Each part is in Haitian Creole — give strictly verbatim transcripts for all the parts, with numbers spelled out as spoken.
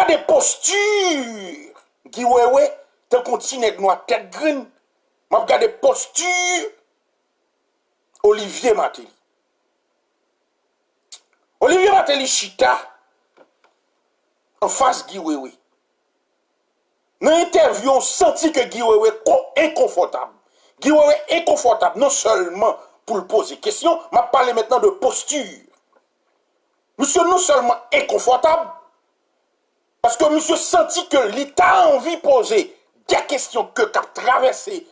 gade posti Guy Wewe tankou ti nèg nwa tèt grenn. M ap gade posti Olivier Martelly. Olivier Martelly chita anfas Guy Wewe. Nan entèvyou, w santi ke Guy Wewe ko-, enkonfòtab. Guy Wewe enkonfòtab non sèlman pou l poze kesyon, m ap pale mentnan de posti. Misye non sèlman enkonfòtab, paske misye santi ke li ta anvi poze de kesyon ke k ap travèse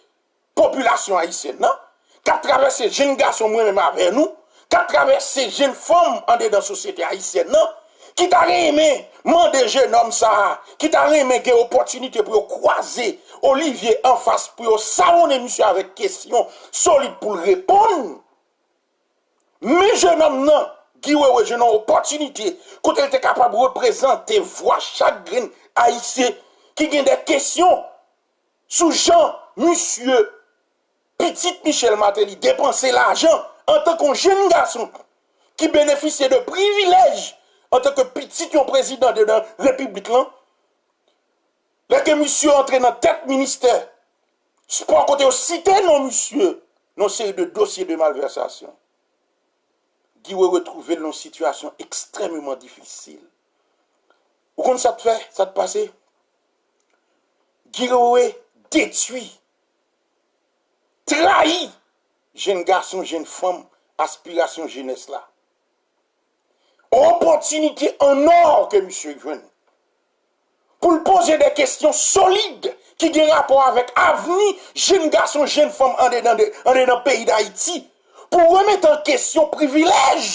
popilasyon ayisyèn nan, k ap travèse jenn gason mwen menm avè nou, k ap travèse jenn fanm andedan sosyete ayisyèn nan, ki ta renmen mande jenòm sa a, ki ta renmen gen opòtinite pou yo kwaze Olivier anfas, pou yo savonnen misye avèk kesyon solid pou l reponn. Men jenòm nan, Guy Wewe jwenn yon opòtinite kote l te kapab reprezante vwa chak grenn Ayisyen ki gen de kesyon sou jan misye, pitit Michel Martelly, depanse lajan antanke yon jenn gason ki benefisye de privilèj antanke pitit yon prezidan de nan repiblik lan. Lè ke misye antre nan tèt ministè spò, kote yo site non misye nan yon seri de dosye de malvèsasyon, Guy Wewe twouve l nan yon sitiyasyon ekstrèmeman difisil. Ou konn sa t fè, sa t pase? Guy Wewe detwi, trayi jenn gason, jenn fanm, aspirasyon jenès la. Opòtinite an nò ke misye jwenn pou l poze de kesyon solid ki gen rapò avèk avni jenn gason, jenn fanm andedan de, andedan peyi Dayiti, pou remete an kesyon privilèj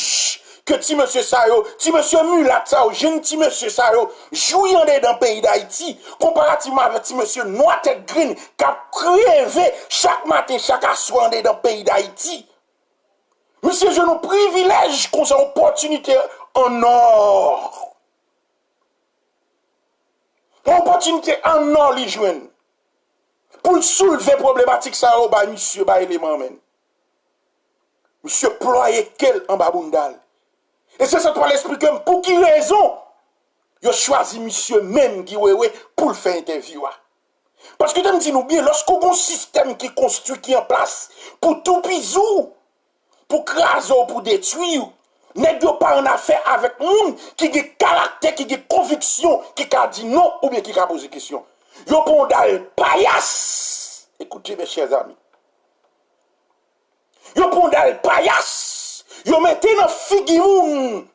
ke ti mesye sa yo, ti mesye milat sa yo, jenn ti mesye sa yo jwi andedan peyi Dayiti, konparativman avèk ti mesye nwa tèt grenn k ap kreve chak maten, chak aswè andedan peyi Dayiti. Misye jwenn yon privilèj konsa, opòtinite an nò. Yon opòtinite an nò li jwenn pou l soulve pwoblematik sa yo bay misye, bay eleman an menm. Misye plwaye ke l anba bounda l. E se sa k pral esplike m pou ki rezon yo chwazi misye menm, Guy Wewe, pou l fè entèvyou a. Paske te m di nou byen, lòske w gen yon sistèm ki konstwi, ki an plas pou toupizi w, pou kraze w, pou detwi w, nèg yo pa annafè avèk moun ki gen karaktè, ki gen konviksyon, ki ka di non oubyen ki ka poze kesyon. Yo pran w dal payas. Écoutez, mes chers amis. Yo pran w dal payas. Yo mete nan figi moun.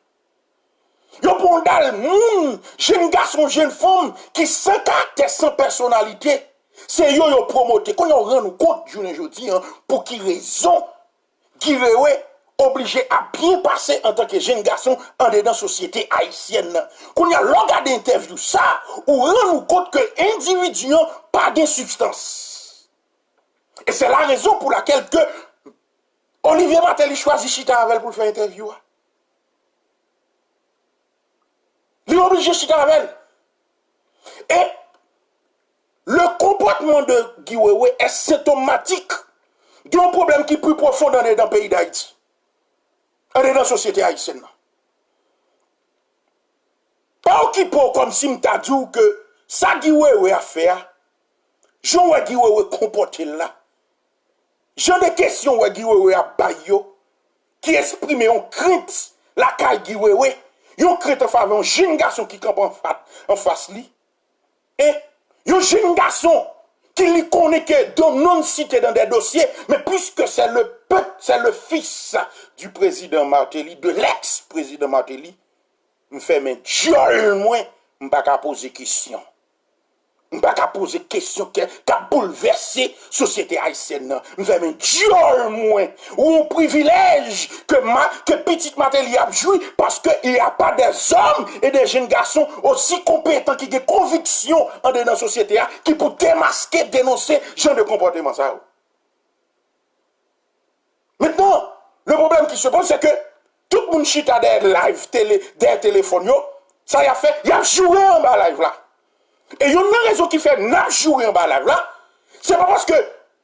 Yo pran w dal moun, jenn gason, jenn fanm ki san karaktè, san pèsonalite. Se yo yo pwomote. Kounye a w rann ou kont, jounen jodi a, pou ki rezon Guy Wewe oblije ap byen pase antanke jenn gason andedan sosyete ayisyèn nan. Kounye a, lè w gade entèvyou sa, ou rann ou kont ke endividi an pa gen sibstans. E se la rezon pou lakèl ke Olivier Martelly chwazi chita avè l pou l fè entèvyou a. Li oblije chita avè l. E le comportement de Guy Wewe est symptomatique de yon pwoblèm ki pi pwofon andedan peyi Dayiti, andedan sosyete ayisyèn nan. Pa okipe w kòmsi m ta di w ke sa Guy Wewe ap fè a, jan w wè Guy Wewe konpòte l la, jan de kesyon w wè Guy Wewe ap bay yo, ki eksprime yon krent lakay Guy Wewe, yon krent an favè yon jenn gason ki kanpe anfa-, anfas li, e yon jenn gason ki li konnen ke de non site dans des dossiers, mais puisque c'est le peuple, c'est le fils du président Martelly, de l'ex-président Martelly, m fèmen dyòl mwen, m pa ka poze kesyon. M pa ka poze kesyon ke, k ap boulvèse sosyete ayisyèn nan. M fèmen dyòl mwen. Ou yon privilèj ke ma-, ke pitit Martelly ap jwi, paske il y a pas des hommes et des jeunes garçons aussi compétents ki gen konviksyon andedan sosyete a, ki pou demaske, denonse jan de konpòteman sa yo. Maintenant, le problème qui se pose, c'est que tout moun chita dèyè live tele, dèyè telefòn yo, sa y ap fè, y ap joure anba live la. E youn nan rezon ki fè n ap joure anba live la, se pa paske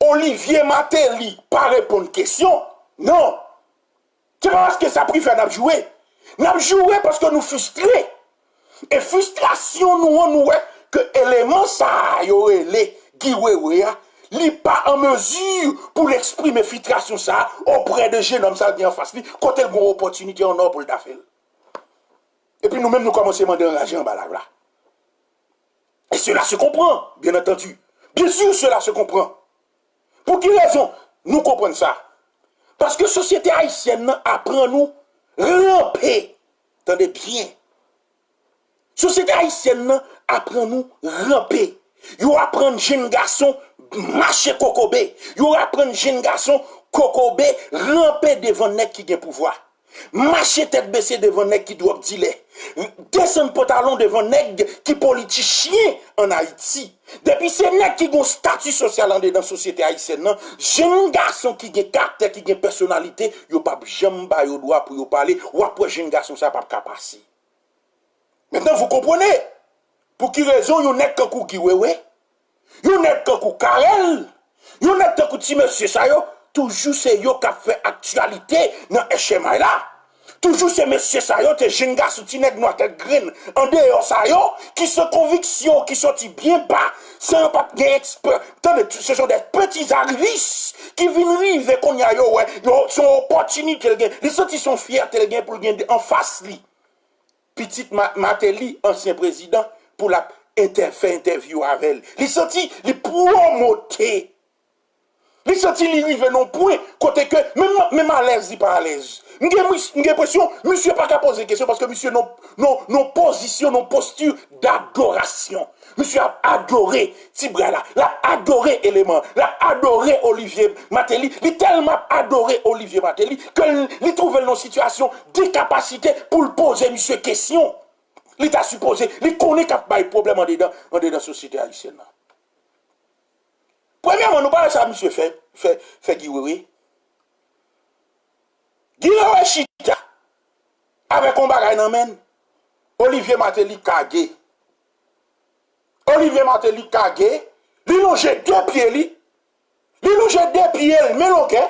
Olivier Martelly pa reponn kesyon, non. Se pa paske sa prive n ap joure. N ap joure paske nou fristre. E fristrasyon nou an, nou wè ke eleman sa a yo rele Guy Wewe a, li pa an mezi pou l eksprime fristrasyon sa a oprè de jenòm sa l gen anfas li, kote l gen yon opòtinite an nò pou l ta fè l. Epi nou menm, nou kòmanse mande anraje anba live la. Et cela se comprend, bien entendu. Bien sûr, cela se comprend. Pou ki rezon nou konprann sa? Paske sosyete ayisyèn nan aprann nou ranpe. Tande byen. Sosyete ayisyèn nan aprann nou ranpe. Yo aprann jenn gason mache kokobe. Yo aprann jenn gason kokobe, ranpe devan nèg ki gen pouvwa. Mache tèt bese devan nèg ki dwòg dilè. Desann pantalon devan nèg ki politichyen ann Ayiti. Depi se nèg ki gon stati sosyal andedan sosyete ayisyèn nan, jenn gason ki gen karaktè, ki gen pèsonalite, yo p ap janm ba yo dwa pou yo pale. W ap wè jenn gason sa p ap ka pase. Maintenant, vous comprenez pou ki rezon yon nèg kankou Guy Wewe, yon nèg kankou Carel, yon nèg tankou ti mesye sa yo, toujou se yo k ap fè aktyalite nan H M I la. Toujou se mesye sa yo, te jenn gason, ti nèg nwa tèt grenn, andeyò sa yo, ki san konviksyon, ki soti byen ba, san yo pa t gen eksper-, tande, ce sont des petits arrivistes ki vin rive kounye a, yo wè, yo, se yon opòtinite l gen, li santi se yon fyète l gen pou l gen anfas li pitit Ma-, Martelly, ansyen prezidan, pou l ap entè-, fè entèvyou avè l. Li santi li pwomote. Li santi li rive nan yon pwen kote ke menm, menm alèz li pa alèz. M gen, m gen enpresyon misye pa ka poze kesyon paske misye nan, nan, nan pozisyon, nan posti dadorasyon. Misye ap adore ti bra la, l ap adore eleman, l ap adore Olivier Martelly. Li tèlman ap adore Olivier Martelly ke l, li twouve l nan yon sitiyasyon de kapasite pou l poze misye kesyon. Li ta sipoze, li konnen k ap bay pwoblèm andedan, andedan sosyete ayisyèn nan. Premyèman, nou pa wè sa misye fè, fè, fè Guy Wewe. Guy Wewe chita avèk yon bagay nan men l. Olivier Martelly kage. Olivier Martelly kage, li lonje de pye li, li lonje de pye l men longè,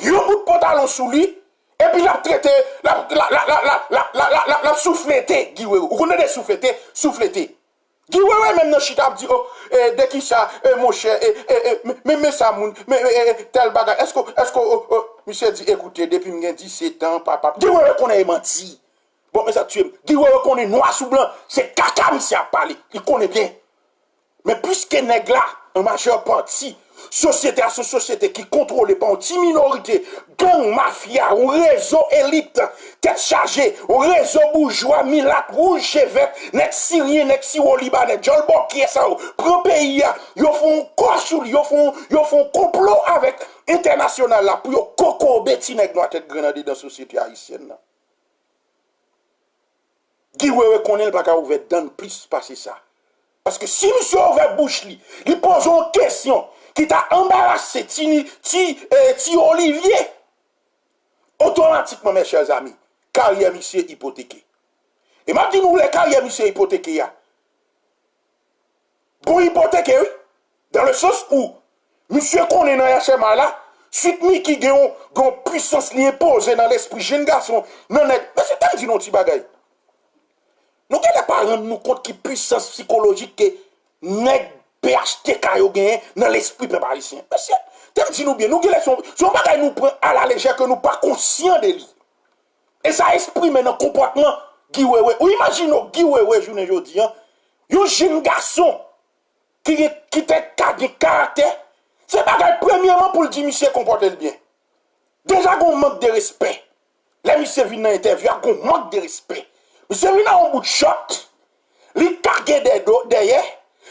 yon bout pantalon sou li, epi l ap trete, l ap, l ap, l ap, l ap, l ap, l ap, l ap, l ap, l ap souflete Guy Wewe. Ou konn tande souflete? Souflete. Guy Wewe menm nan chita ap di, o, e, de kisa, e, monchè, e, e, e, men, men, men sa moun, men, men, e, e, tèl bagay, èske, èske, o, o, misye di, ekoute, depi m gen disèt an, papa, Guy Wewe konnen e manti. Bon, men sa tye m. Guy Wewe konnen nwa sou blan, se kaka misye ap pale, li konnen byen. Men piske nèg la, an majè pati, sosyete a se yon sosyete ki kontwole pa yon ti minorite, gang, mafya, yon rezo elit, tèt chaje, yon rezo boujwa, milat, wouj, je vèt, nèg siryen, nèg siwo libanè, djòl bòkyè sa yo, pran peyi a, yo fè yon kò sou li, yo fè yon, yo fè yon konplo avèk entènasyonal la pou yo kokobe ti nèg nwa tèt grenn andedan sosyete ayisyèn nan. Guy Wewe konnen l pa ka ouvè dan l plis pase sa. Paske si misye ouvè bouch li, li poze yon kesyon ki ta anbarase ti, ti, eh, ti Olivier, otomatikman, mes chers amis, karyè misye ipoteke. E m ap di nou lè karyè misye ipoteke a. Gon ipoteke, wi. Dans le sens où misye konnen nan H M I la, Sweet Micky gen yon, gen yon pwisans li enpoze nan lespri jenn gason, nan nèg. Mesye, tann di nou yon ti bagay. Nou genlè pa rann nou kont ki pwisans sikolojik ke nèg P H T K yo genyen nan lespri pèp ayisyen. Mesye, tann di nou byen, nou genlè se yon, se yon bagay nou pran alalejè ke nou pa konsyan de li. E sa eksprime nan konpòtman Guy Wewe. Ou imajine w Guy Wewe jounen jodi a, yon jenn gason ki gen, ki te ka gen karaktè, se bagay premyèman pou l di misye konpòte l byen. Deja gon mank de respè. Lè misye vin nan entèvyou a, gon mank de respè. Misye vin ak yon bout chòt, li kage dèdo, dèyè,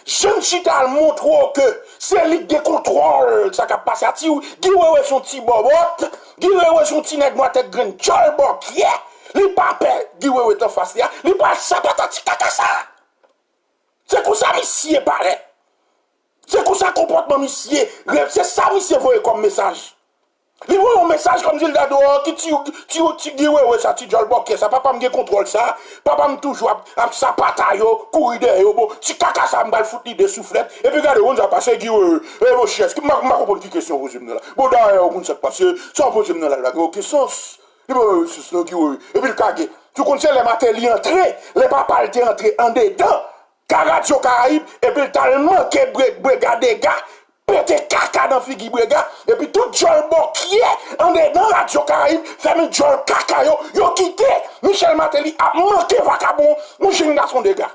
jan l chita al montre w ke se li k gen kontwòl sa k ap pase a. Ti Guy Wewe se yon ti bòbòt, Guy Wewe se yon ti nèg nwa tèt grenn djòl bòkyè, li pa pè Guy Wewe t anfas li a, li pral sapata ti kaka sa. Se konsa misye parèt. Se konsa konpòtman misye, se sa misye voye kòm mesaj. Li voye yon mesaj kòmsi l ta di, o, ki ti, ti, ti Guy Wewe sa, ti djòl bòkyè sa, papa m gen kontwòl sa, papa m toujou ap, ap sapata yo, kouri dèyè yo, bon, ti kaka sa m pral fout li de souflèt, epi gade, ou konn sa pase Guy Wewe, e monchè, m pa, m pa konprann ki kesyon w poze m nan la. Bon, dayè, ou konn sa k pase, sa w poze m nan la, la gen okenn sans. Li pa gen sans non, Guy Wewe, epi l kage. Ou konn se lè Martelly antre, lè papa l te antre andedan ka Radyo Karayib, epi l t al manke Bre- Brega dega, pete kaka nan figi Brega, epi tout djòl bòkyè andedan Radyo Karayib, fèmen djòl kaka yo, yo kite Michel Martelly ap manke vakabon, yon jenn gason dega.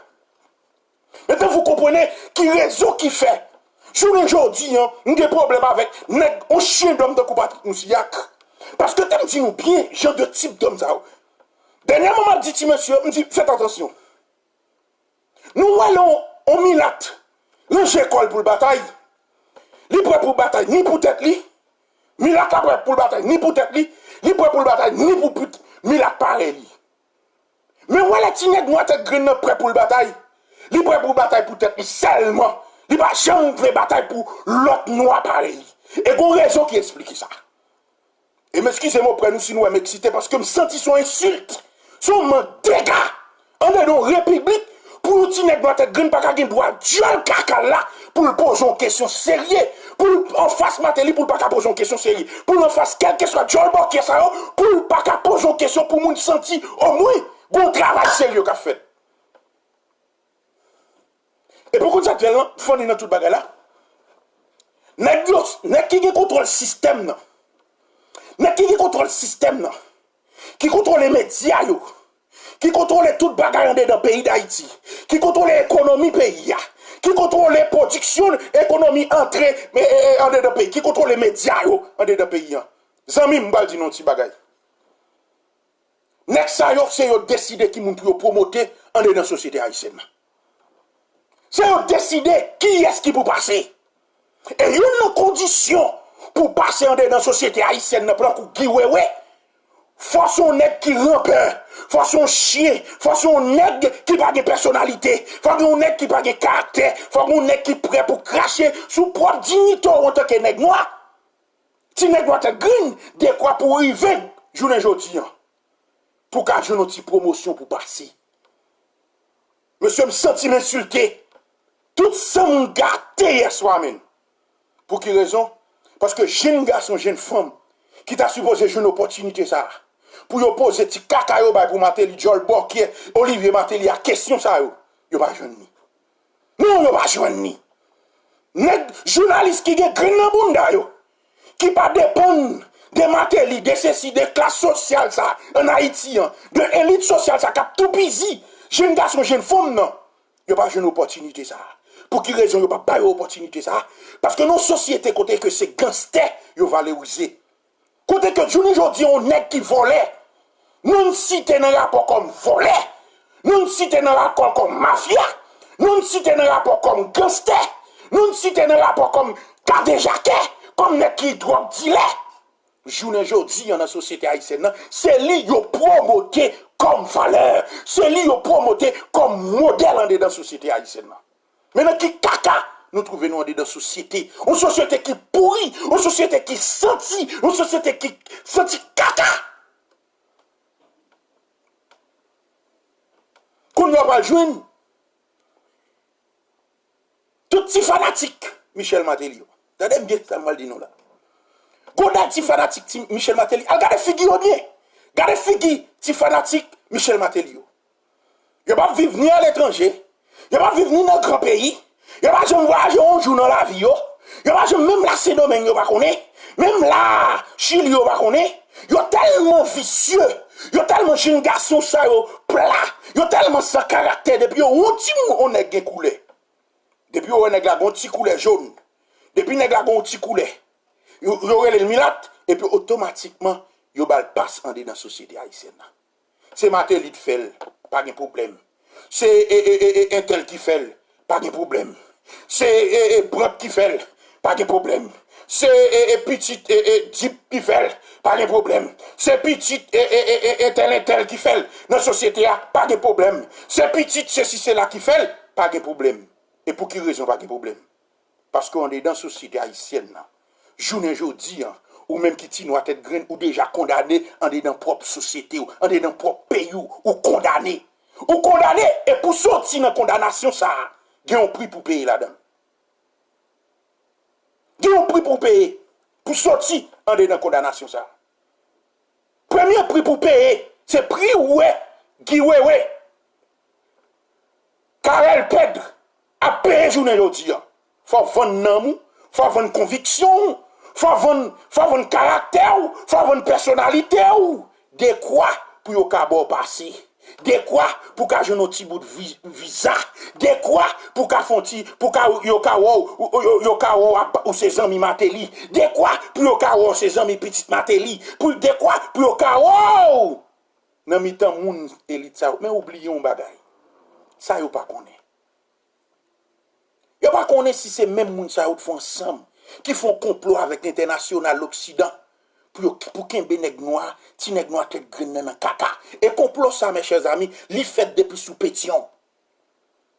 Maintenant, vous comprenez ki rezon ki fè jounen jodi an, m gen pwoblèm avèk nèg, yon chen dòm tankou Patrick Moussilhac. Paske te m di nou byen, jan de tip dòm sa yo. Dènyèman, m ap di ti mesye, m di, fèt atansyon. Nou wè lè yon, yon milat ranje kò l pou l batay, li prè pou batay ni pou tèt li, milat la prè pou l batay ni pou tèt li, li prè pou l batay ni pou, pou milat parèy li. Men wè lè ti nèg nwa tèt grenn nan prè pou l batay, li prè pou batay pou tèt li sèlman. Li pa janm vle batay pou lòt nwa parèy li. E gon rezon ki esplike sa. E m eskize m oprè nou si nou wè m eksite, paske m santi se yon ensilt, se yon mank dega andedan yon repiblik pou yon ti nèg nwa tèt grenn pa ka gen dwa djòl kaka l la pou l poze yon kesyon serye, pou l anfas Martelly pou l pa ka poze yon kesyon serye, pou l anfas kèlkeswa djòl bòkyè sa yo, pou l pa ka poze yon kesyon pou moun santi omwen gon travay serye k ap fèt. Epi w konn sa k fè l lan, funny nan tout bagay la? Nèg yo, nèg ki gen kontwòl sistèm nan, nèg ki gen kontwòl sistèm nan, ki kontwole medya yo, ki kontwole tout bagay andedan peyi Dayiti, ki kontwole ekonomi peyi a, ki kontwole pwodiksyon ekonomi antre e, e, e, andedan peyi, ki kontwole medya yo andedan peyi an. Zanmi m, m pral di nou yon ti bagay. Nèg sa yo, se yo deside ki moun pou yo pwomote andedan sosyete ayisyèn nan. Se yo deside kiyès ki pou pase. E youn nan kondisyon pou pase andedan sosyete ayisyèn nan, tankou Guy Wewe, fò se yon nèg ki ranpè, fò se yon chen, fò se yon nèg ki pa gen pèsonalite, fò gen yon nèg ki pa gen karaktè, fò gen yon nèg ki prè pou krache sou pwòp diyite w antanke nèg nwa. Ti nèg nwa tèt grenn dekwa pou rive jounen jodi an, pou ka jwenn yon ti pwomosyon pou pase. Mesye, m santi m ensilte. Tout san m gate yèswa menm. Pou ki rezon? Paske jenn gason, jenn fanm ki ta sipoze jwenn opòtinite sa a, pou yo poze ti kaka yo bay pou Martelly, djòl bòkyè Olivier Martelly a kesyon sa yo, yo pa jwenn li. Non, yo pa jwenn li. Nèg jounalis ki gen grenn nan bounda yo, ki pa depann de Martelly, de sesi, de klas sosyal sa ann Ayiti an, de elit sosyal sa k ap toupizi jenn gason, jenn fanm nan, yo pa jwenn opòtinite sa. Pou ki rezon yo pa ba yo opòtinite sa? Paske nan yon sosyete kote ke se ganstè yo valorize. Kote ke jounen jodi a, yon nèg ki vòlè, nou n site nan rapò kòm vòlè, nou n site nan rapò kòm mafya, nou n site nan rapò kòm ganstè, nou n site nan rapò kòm kadejakè, kòm nèg ki dwòg dilè. Jounen jodi a, nan sosyete ayisyèn nan, se li yo pwomote kòm valè, se li yo pwomote kòm modèl andedan sosyete ayisyèn nan. Men nan ki kaka nou twouve nou andedan sosyete? Yon sosyete ki pouri, yon sosyete ki santi, yon sosyete ki santi kaka. Kounye a w pral jwenn tout ti fanatik Michel Martelly yo. Tande m byen sa m pral di nou la. Gon dal ti fanatik ti Michel Martelly, al gade figi yo byen. Gade figi ti fanatik Michel Martelly yo. Yo p ap viv ni aletranje, yo p ap viv ni nan gran peyi, yo pa janm vwayaje yon jou nan lavi yo, yo pa janm, menm la Sendomeng yo pa konnen, menm la Chili yo pa konnen. Yo tèlman visye, yo tèlman, jenn gason sa yo pla, yo tèlman san karaktè, depi yo wè yon timoun, yon nèg gen koulè. Depi yo wè nèg la gen yon ti koulè jòn, depi nèg la gen yon ti koulè, yo, yo rele l milat, epi otomatikman, yo ba l pas andedan sosyete ayisyèn nan. Se Martelly ki fè l, pa gen pwoblèm. Se e, e, e, e, entèl ki fè l, pa gen pwoblèm. Se e, e, Brant ki fè l, pa gen pwoblèm. Se e, e, pitit e, e, Dip ki fè l, pa gen pwoblèm. Se pitit e, e, e, e, entèl, entèl ki fè l nan sosyete a, pa gen pwoblèm. Se pitit sesi sela ki fè l, pa gen pwoblèm. E pou ki rezon pa gen pwoblèm? Paske andedan sosyete ayisyèn nan, jounen jodi a, ou menm ki ti nwa tèt grenn, ou deja kondane andedan pwòp sosyete w, andedan pwòp peyi w, ou kondane. Ou kondane, e pou soti nan kondanasyon sa a, gen yon pri pou peye ladan l. Gen yon pri pou peye pou soti andedan kondanasyon sa a. Premye pri pou peye, se pri ou wè Guy Wewe, Carel Pedre ap peye jounen jodi a. Fò w vann nanm ou, fò w vann konviksyon w, fò w vann, fò w vann karaktè w, fò w vann pèsonalite w. Dekwa pou yo ka ba w pase. Dekwa pou ka jwenn yon ti bout vi- viza. Dekwa pou ka fè yon ti, pou ka yo ka wè w, ou- yo, yo ka wè w ap- ou se zanmi Martelly. Dekwa pou yo ka wè w se zanmi pitit Martelly. Pou dekwa pou yo ka wè w nan mitan moun elit sa yo. Men ou bliye yon bagay. Sa yo pa konnen. Yo pa konnen si se menm moun sa yo t fè ansanm ki fè yon konplo avèk entènasyonal loksidan pou yo pou kenbe nèg nwa, ti nèg nwa tèt grenn nan nan kaka. E konplo sa, mes chers amis, li fèt depi sou Petyon.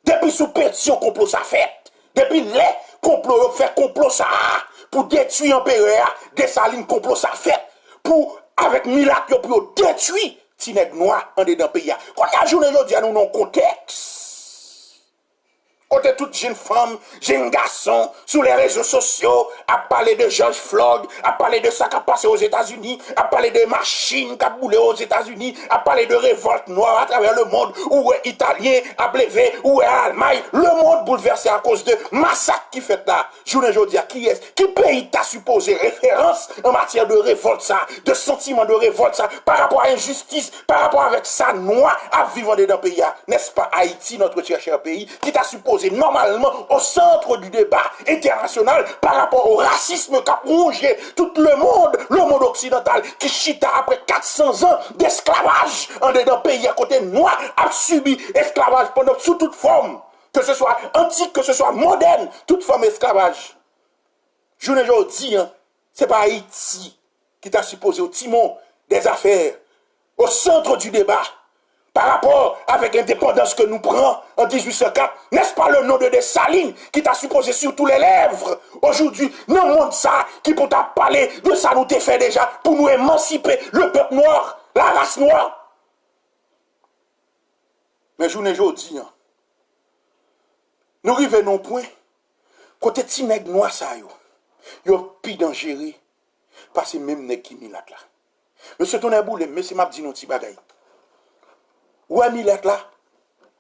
Depi sou Petyon konplo sa fèt. Depi lè konplo yo fè konplo sa a pou detwi anperè a, Desalin konplo sa fèt pou avèk milat yo pou yo detwi ti nèg nwa andedan peyi a. Kounye a jounen jodi a nou nan yon kontèks kote tout jenn fanm, jenn gason sou lè rezo sosyo ap pale de George Floyd, ap pale de sa k ap pase Ozetazini, ap pale de machin k ap boule Ozetazini, ap pale de revòlt nwa atravè lemond, ou wè Italyen ap leve, ou wè Almay, lemond boulvèse akoz de masak ki fèt la. Jounen jodi a, kiyès, ki peyi ta sipoze referans an matyè de revòlt sa, de santiman de revòlt sa, pa rapò a enjistis, pa rapò avèk sa nwa ap viv andedan peyi a? N'est-ce pas Haïti, notre cher, cher pays, ki ta sipoze nòmalman au centre du débat international pa rapò au racisme k ap wonje tout lemond, lemond oksidantal ki chita apre kat san zan desklavaj andedan peyi a kote nwa ap sibi esklavaj pandan sou tout fòm, ke se swa antik, ke se swa modèn, tout fòm esklavaj. Jounen jodi a, se pa Ayiti ki ta sipoze au timon des affaires, au centre du débat, pa rapò avèk endepandans ke nou pran an dizuit san kat, n'est-ce pas le nom de Dessalines ki ta sipoze sur tous les lèvres aujourd'hui nan mond sa ki pou ta pale de sa nou te fè deja pou nou emansipe le pèp nwa, la race noire. Men jounen jodi a, nou rive nan yon pwen kote ti nèg nwa sa yo, yo pi danjere pase menm nèg ki milat la. Mesye tonnè boule m, mesye, m ap di nou ti bagay. Ou wè milat la,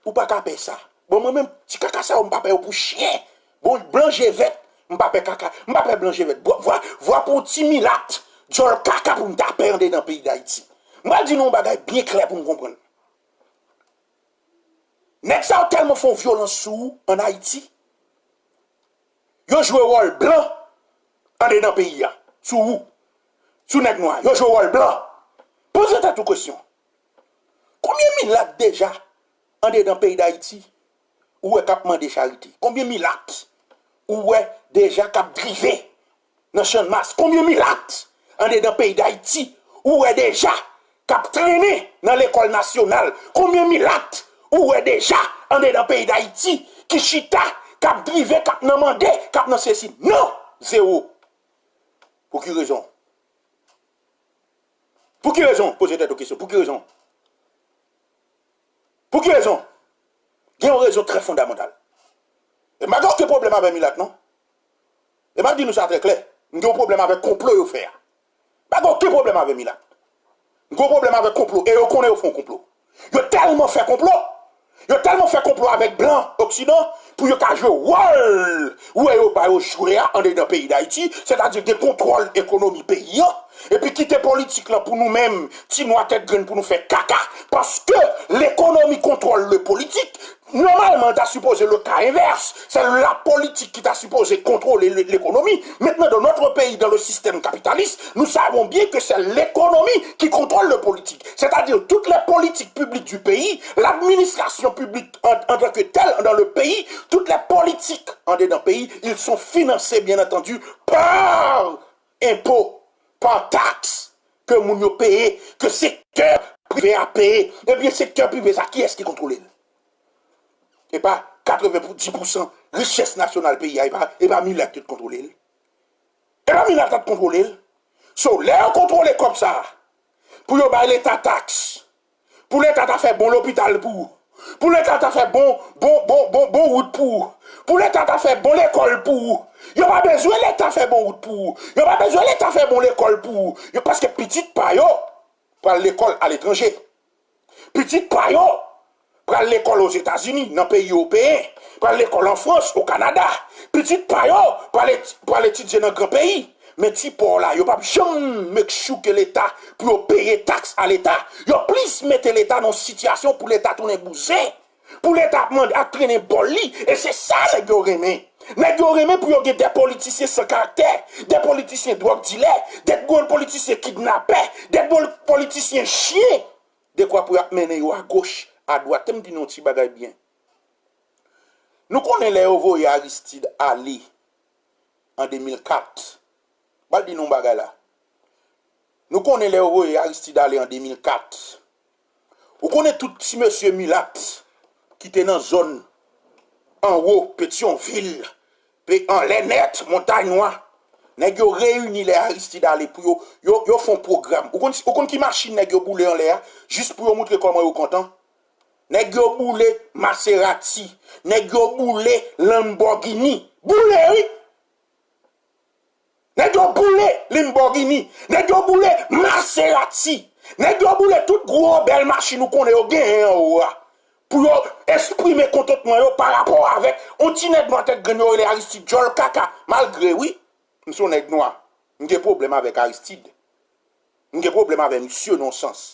ou pa ka pè sa. Bon, mwen menm, ti kaka sa yo, m pa pè yo pou chen. Bon, blan je vèt, m pa pè kaka. M pa pè blan je vèt. Vwa, vwa, vwa pou ti milat, djòl kaka pou m ta pè andedan peyi Dayiti. M pral di nou yon bagay byen klè pou n konprann. Nèg sa yo tèlman fè yon vyolans sou ou ann Ayiti, yo jwe wòl blan andedan peyi a, sou ou, sou nèg nwa, yo jwe wòl blan. Poze tèt ou kesyon. Konbyen milat deja andedan peyi Dayiti ou wè k ap mande charite? Konbyen milat ou wè deja k ap drive nan Channmas? Konbyen milat andedan peyi Dayiti ou wè deja k ap trennen nan lekòl nasyonal? Konbyen milat ou wè deja andedan peyi Dayiti ki chita, k ap drive, k ap nan mande, k ap nan sesi? Non! Zewo. Pou ki rezon? Pou ki rezon? Poze tèt ou kesyon. Pou ki rezon? Pou ki rezon? Gen yon rezon trè fondamantal. E m pa gen okenn pwoblèm avè milat, non. E m ap di nou sa trè klè. M gen yon pwoblèm avèk konplo yo fè a. M pa gen okenn pwoblèm avè milat. M gen yon pwoblèm avèk konplo. E yo konnen yo fè yon konplo. Yo tèlman fè konplo. Yo tèlman fè konplo avèk blan, oksidan, pou yo ka jwe wòl ou wè yo ba yo jwe a andedan peyi Dayiti, sètadi gen kontwòl ekonomi peyi an, epi kite politik lan pou nou menm, ti nwa tèt grenn, pou nou fè kaka, paske lekonomi kontwòl le politik. Normalement, ta sipoze le ka envès. Se la politik ki ta sipoze kontwole le- lekonomi. Maintenant, dans notre pays, dans le système capitaliste, nous savons bien que c'est l'économie qui contrôle le politique. C'est-à-dire, toutes les politiques publiques du pays, l'administration publique en, en tant que telle dans le pays, toutes les politiques andedan peyi, ils sont financés, bien entendu, par impôts, par taxes ke moun yo peye, ke sektè prive a peye. Ebyen, sektè prive sa, kiyès ki kontwole l? E pa katreven pou di pousan richès nasyonal peyi a, e pa, e pa milat yo t kontwole l. E pa milat la t kontwole l. So, lè yo kontwole kòb sa a, pou yo bay Leta taks, pou Leta ta fè bon lopital pou ou, pou Leta ta fè bon, bon, bon, bon, bon wout pou ou, pou Leta ta fè bon lekòl pou ou, yo pa bezwen Leta fè bon wout pou ou, yo pa bezwen Leta fè bon lekòl pou ou, yo, paske pitit pa yo pral lekòl aletranje. Pitit pa yo pral lekòl Ozetazini, nan peyi ewopeyen, pral lekòl an Frans, o Kanada. Pitit pa yo pral eti- pral etidye nan gran peyi. Men ti pa w la, yo p ap janm make sure ke Leta pou yo peye taks a Leta. Yo plis mete Leta nan yon sitiyasyon pou Leta tounen bouzen. Pou Leta ap mande, ap trennen bòl li. E se sa nèg yo renmen. Nèg yo renmen pou yo gen de politisyen san karaktè, de politisyen dwòg dilè, de politisyen kidnapè, de politisyen chyen. Dekwa pou y ap mennen yo agoch, adwat. Te m di nou yon ti bagay byen. Nou konnen lè yo voye Aristide ale an de mil kat. M pral di nou yon bagay la. Nou konnen lè yo voye Aristide ale an de mil kat. Ou konnen tout ti mesye milat ki te nan zòn anwo, Petyonvil, pe anlè nèt, Montay Nwa. Nèg yo reyini lè Aristide ale pou yo, yo, yo fè yon pwogram. Ou konn, ou konn ki machin nèg yo boule anlè a? Jis pou yo montre kòman yo kontan. Nèg yo boule Maserati. Nèg yo boule Lamborghini. Boule, wi! Nèg yo boule Lamborghini. Nèg yo boule Maserati. Nèg yo boule tout gwo bèl machin ou konnen yo genyen anwo a. Pou yo eksprime kontantman yo pa rapò avèk yon ti nèg nwa tèt grenn yo rele Aristide djòl kaka. Malgre, wi, m se yon nèg nwa. M gen pwoblèm avèk Aristide. M gen pwoblèm avè misye nan yon sans.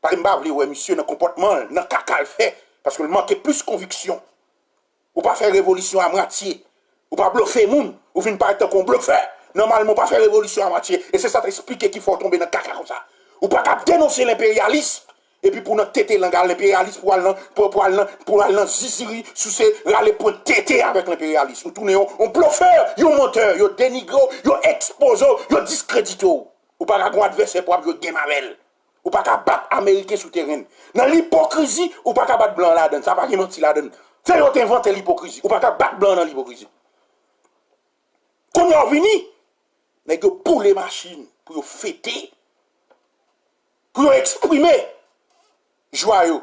Paske m pa vle wè misye nan konpòtman l, nan kaka l fè, paske l manke plis konviksyon. Ou pa fè revolisyon a mwatye. Ou pa blofe moun, ou vin parèt tankou yon blofè. Nòmalman, ou pa fè revolisyon a mwatye. E se sa k eksplike ki fè w tonbe nan kaka konsa. Ou pa kab denonse lenperyalis, epi pou w nan tete lang a lenperyalis, pou al nan, pou, pou al nan, pou al nan ziziri, souse, rale pwent tete avèk lenperyalis. Ou tounen yon, yon blofè, yon mantè, yo denigre w, yo ekspoze w, yo diskredite w. Ou pa ka gen yon advèsè pou w ap jwe game avè l. Ou pa ka bat Ameriken sou teren. Nan lipokrizi, ou pa ka bat blan ladan. Sa pa gen manti ladan. Se yo te envante lipokrizi. Ou pa ka bat blan nan lipokrizi. Kounye a w vini, nèg yo boule machin pou yo fete, pou yo eksprime jwa yo.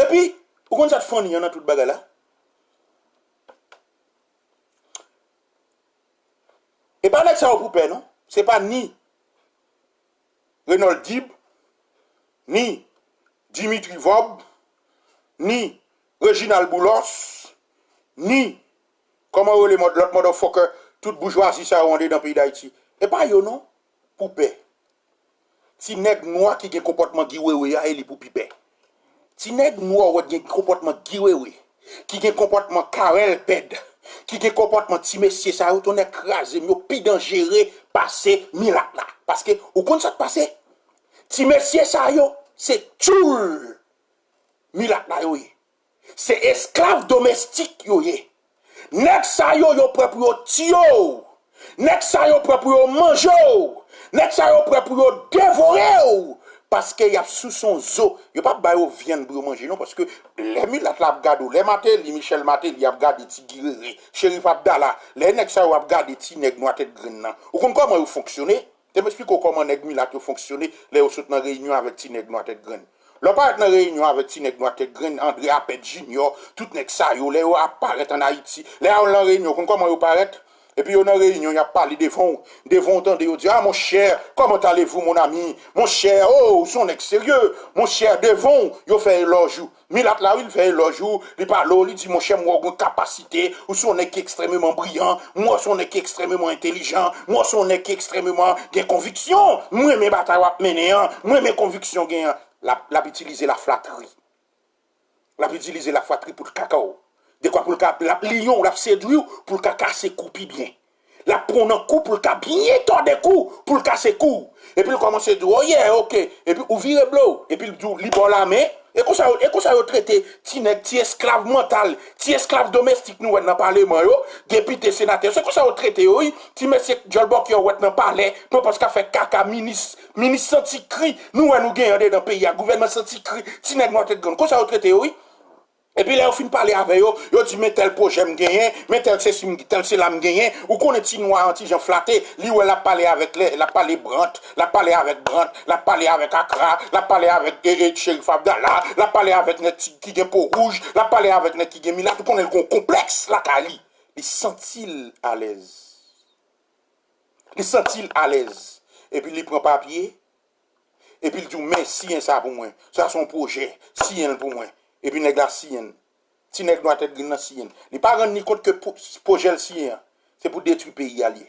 Epi, ou konn sa k funny an nan tout bagay la? E pa nèg sa yo pou pè, non. Se pa ni Renold Dib, ni Dimitri Vorbe, ni Reginald Boulos, ni, kòman yo rele mòd, lòt motherfucker, tout boujwazi sa yo andedan peyi Dayiti. E pa yo, non, pou pè. Ti nèg nwa ki gen konpòtman Guy Wewe a, e li pou pi pè. Ti nèg nwa ou wè ki gen konpòtman Guy Wewe, ki gen konpòtman Carel Pèd, ki gen konpòtman ti mesye sa yo, tonnè kraze m, yo pi danjere pase milat la. Paske, ou konn sa k pase? Ti mesye sa yo, se tchoul milat la yo ye. Se esklav domestik yo ye. Nèg sa yo, yo prè pou yo tiye w. Nèg sa yo prè pou yo manje w. Nèg sa yo prè pou yo devore w. Paske y ap souse yon zo. Yo p ap ba yo vyann pou yo manje, non. Paske lè milat la ap gade w, lè Martelly, Michel Martelly ap gade ti Guy Rere, Cherif Abdallah, lè nèg sa yo ap gade ti nèg nwa tèt grenn nan, ou konn kòman yo fonksyone? Te m eksplike w kòman nèg milat yo fonksyone lè yo sot nan reyinyon avèk ti nèg nwa tèt grenn. Lè w parèt nan reyinyon avèk ti nèg nwa tèt grenn, André Apèd Junior, tout nèg sa yo, lè yo ap parèt ann Ayiti, lè yo nan reyinyon, ou konn kòman yo parèt? Epi yo nan reyinyon, y ap pale devan w. Devan w, tande yo di, "Ah, mon cher, comment allez-vous, mon ami? Mon cher, oh, ou se yon nèg serye. Mon cher," devan w, yo fè elòj ou. Milat la, wi, li fè elòj ou, li pale w, li di, "Monchè, m wè w gen kapasite, ou se yon nèg ki ekstrèmeman briyan, m wè w se yon nèg ki ekstrèmeman entèlijan, m wè w se yon nèg ki ekstrèmeman gen konviksyon. M renmen batay w ap mennen an, m renmen konviksyon w genyen an." L ap, l ap itilize laflatri. L ap itilize laflatri pou l ka kaka w. Dekwa pou l ka, l ap liyen w, l ap sedwi w, pou l ka kase kou pi byen. L ap pran w nan kou pou l ka byen tòde kou, pou l kase kou. Epi l kòmanse di w, "Oh yeah, ok." Epi ou vire blow. Epi l di w, li ba w lamen. E konsa yo, e konsa yo trete ti nèg, ti esklav mantal, ti esklav domestik nou wè nan paleman yo, depite, senatè. Se konsa yo trete yo, wi. Ti mesye djòl bòkyè w wè nan palè, pwopòz ka fè kaka, minis, minis santi kri. Nou wè nou genyen andedan peyi a, gouvènman santi kri, ti nèg nwa tèt grenn. Konsa yo trete yo, wi. Epi lè yo fin pale avè yo, yo di, "Men tèl pwojè m genyen, men tèl sesi m, tèl sela m genyen." Ou konnen ti nwa an ti jan flate, li wè l ap pale avèk lè, l ap pale Brandt, l ap pale avèk Brandt, l ap pale avèk Akra, l ap pale avèk, e, e, Cherif Abdallah, l ap pale avèk nèg ti, ki gen po wouj, l ap pale avèk nèg ki gen milat. Ou konnen l gen yon konplèks lakay li. Li santi l alèz. Li santi l alèz. Epi li pran papye, Epi l di w, men, siyen sa pou mwen. Sa se yon pwojè. Siyen l pou mwen. Epi nèg la siyen l. Ti nèg nwa tèt grenn nan siyen l. Li pa rann li kont ke pwojè l siyen an, se pou detwi peyi a l ye.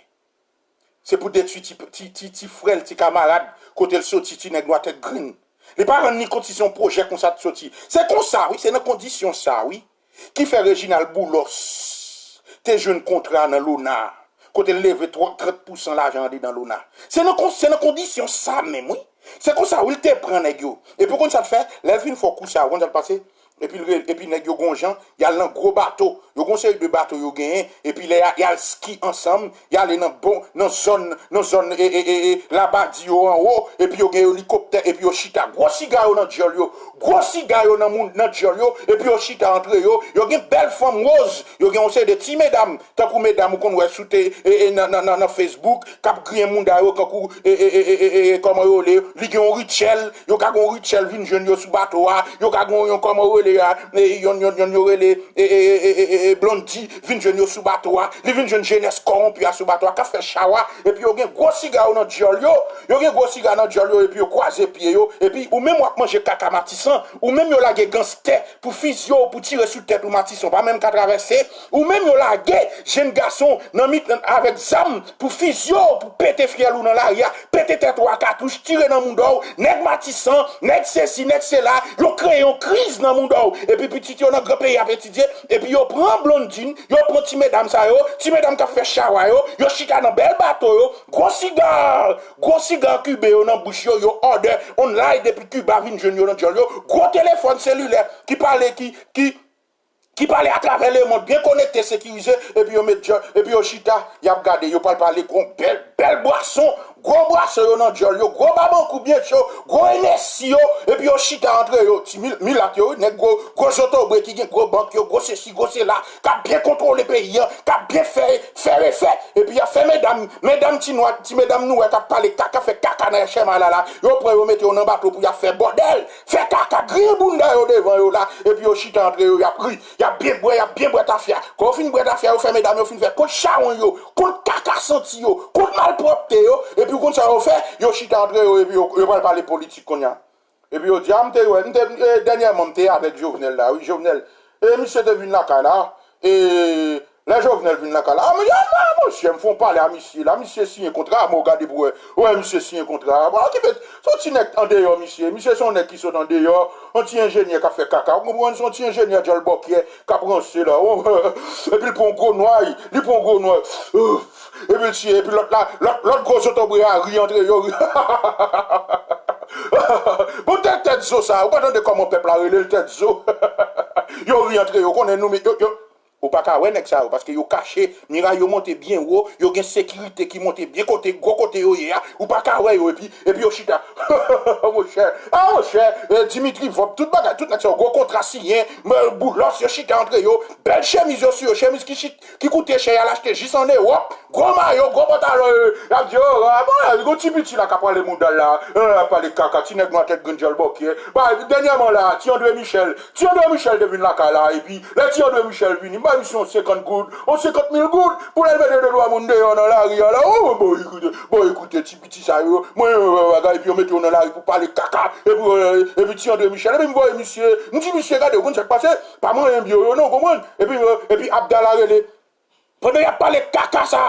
Se pou detwi ti, ti, ti, ti frè l, ti kamarad, kote l soti, ti nèg nwa tèt grenn. Li pa rann li kont si se yon pwojè konsa t soti. Se konsa, wi, se nan kondisyon sa, wi, ki fè Reginald Boulos te jwenn kontra nan Lona, kote l leve trant pousan lajan andedan Lona. Se nan, se nan kondisyon sa menm, wi. Se konsa, wi, l te pran nèg yo. Epi w konn sa l fè? Lè l fin fè kou sa, w konn sa l pase? Epi, epi nèg yo gon jan, y al nan gwo bato. Yo gon seri de bato yo genyen. Epi lè y al ski ansanm, y ale nan bon, nan zòn, nan zòn e, e, e, e, Labadi yo anwo. Epi yo gen elikoptè, epi yo chita. Gwo siga yo nan djòl yo. Gwo siga yo nan moun, nan djòl yo. Epi yo chita antre yo. Yo gen bèl fanm woz. Yo gen yon seri de ti medam. Tankou medam ou konn wè sou te, e, e, nan, nan, nan, nan Facebook, k ap griyen mouda yo kankou, e, e, e, e, e, e, kòman yo rele, li gen yon Richel, yo ka gen yon Richel vin jwenn yo sou bato a, yo ka gen yon, kòman yo rele a, e, yon, yon, yon, yo rele, e, e, Blondy, vin jwenn yo sou bato a, li vin jwenn jenès kòwonpi a sou bato a, k ap fè chawa, epi yo gen gwo siga yo nan djòl yo, yo gen gwo siga nan djòl yo, epi yo kwaze pye yo, epi ou menm w ap manje kaka Matisan, ou menm yo lage ganstè, pou fizye w, pou tire sou tèt ou, Matisan pa menm ka travèse. Ou menm yo lage jenn gason nan mitan avèk zam pou fizye w, pou pete fyèl ou nan lari a, pete tèt ou a katouch, tire nan mouda w. Nèg Matisan, nèg sesi, nèg sela, yo kreye yon kriz nan mouda w. Epi pitit yo nan gran peyi ap etidye, epi yo pran Blondin, yo pran ti medam sa yo, ti medam k ap fè chawa yo, yo chita nan bèl bato yo, gwo siga, gwo siga kiben yo nan bouch yo, yo òdè online depi Kiba vin jwenn yo nan djòl yo, gwo telefòn selilè ki pale, ki, ki, ki pale atravè lemonn, byen konekte, sekirize, epi yo met djòl, epi yo chita, y ap gade, yo pral pale gwo bèl, bèl bwason, gwo bwason yo nan djòl yo, gwo babankou byen cho, gwo Enesi yo, epi yo chita antre yo, ti mil-, milat yo, wi, nèg gwo, gwo zotobre ki gen gwo bank yo, gwo sesi, gwo sela, k ap byen kontwole peyi a, k ap byen fè, fè refè. Epi y ap fè medam, medam ti nwa, ti medam nou wè k ap pale kaka, fè kaka nan chèmay la la. Yo pran yo mete yo nan bato pou y ap fè bòdèl, fè kaka, griyen bounda yo devan yo la. Epi yo chita antre yo, y ap ri, y ap byen bwè, y ap byen bwè tafya. Kan yo fin bwè tafya, yo fè medam yo fin fè kont chawony yo, kont kaka santi yo, kont malpwòpte yo. Epi w konn sa yo fè? Yo chita antre yo, epi yo, yo pral pale politik kounye a. Epi yo di, a, m te wè, m te, e, dènyèman, m te avèk Jovenel la, wi, Jovenel. E misye te vin lakay la, e lè Jovenel vin lakay la, a, m, a, a, monchè, m fè yon pale a misye la, misye siyen kontra a, mwen gade pou wè, wè, misye siyen kontra a. Bon, okipe, se yon ti nèg andeyò, misye, misye se yon nèg ki sot andeyò, yon ti enjenyè k ap fè kaka, ou konprann, se yon ti enjenyè djòl bòkyè k ap ranse la, epi l pran yon gwo nway, li pran yon gwo nway, epi l tiye, epi lòt la, lòt, lòt gwo zotobre a ri antre yo, ri. Bon, tèt, tèt zo sa, ou pa tande kòman pèp la rele l tèt zo? Yo ri antre yo, konnen nou, yo, yo, ou pa ka wè nèg sa yo, paske yo kache, miray yo monte byen wo, yo gen sekirite ki monte byen kote, gwo kote yo ye a, ou pa ka wè yo, epi, epi yo chita. Monchè, a, monchè, e, Dimitri Vòb, tout bagay, tout nèg sa yo, gwo kontra siyen, men, Boulos, yo chita antre yo, bèl chemiz yo sou yo, chemiz ki chit-, ki koute chè, y al achte jis ann Ewòp. Gwo mayo, gwo pantalon, e, y ap di, o, a, bon, e, gon ti piti la k ap pale mouda l la, e, y ap pale kaka, ti nèg nwa tèt grenn djòl bòkyè. Ba, dènyèman la, ti André Michel, ti André Michel te vin lakay la, epi, lè ti André Michel vini, m bay misye yon senkant goud, yon senkant mil goud, pou l al mete de twa moun deyò nan lari a la. O, bon, ekoute, bon, ekoute, ti piti sa yo, mwen, e, bagay, epi yo mete yo nan lari pou pale kaka, epi, e, epi ti André Michel, epi m voye misye, m di misye, gade, ou konn sa k pase, pa manyen byen yo, non, ou konprann? Epi, e, epi Abdallah rele, Pandan y ap pale kaka sa,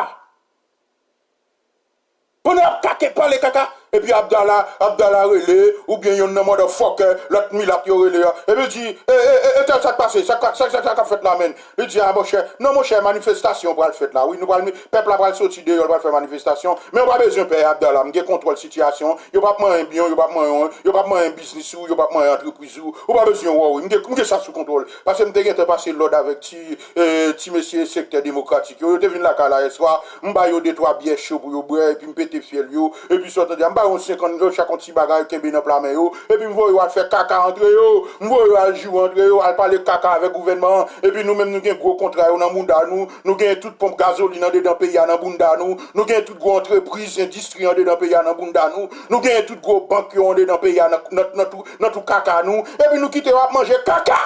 pandan y ap kake pale kaka, epi Abdallah, Abdallah rele, oubyen yonn nan motherfucker, lòt milat yo rele a, epi l di, e, e, e, e, tèl sa k pase, sa k, sa, sa, sa k ap fèt la menm? Li di, a, monchè, non, monchè, manifestasyon pral fèt la, wi, nou pral, pèp la pral soti deyò, l pral fè manifestasyon, men ou pa bezwen pè, Abdallah, m gen kontwòl sitiyasyon, yo p ap manyen byen w, yo p ap manyen w, yo p ap manyen biznis ou, yo p ap manyen antrepriz ou, ou pa bezwen wòri, m gen, m gen sa sou kontwòl, paske m te gentan pase lòd avèk ti e, ti mesye sektè demokratik yo, yo te vin lakay la yèswa, m ba yo de twa byè cho pou yo bwè, epi m pete fyèl yo, epi sa w tande a, m ba yo yon senkant, yo chak yon ti bagay, yo kenbe nan pla men yo, epi m voye yo al fè kaka antre yo, m voye yo al joure antre yo, al pale kaka avèk gouvènman an, epi nou menm nou gen gwo kontra yo nan bounda nou, nou gen tout ponp gazolin andedan peyi a nan bounda nou, nou gen tout gwo antrepriz, endistri andedan peyi a nan bounda nou, nou gen tout gwo bank yo andedan peyi a nan, nan, nan tou, nan tou kaka nou, epi nou kite yo ap manje kaka!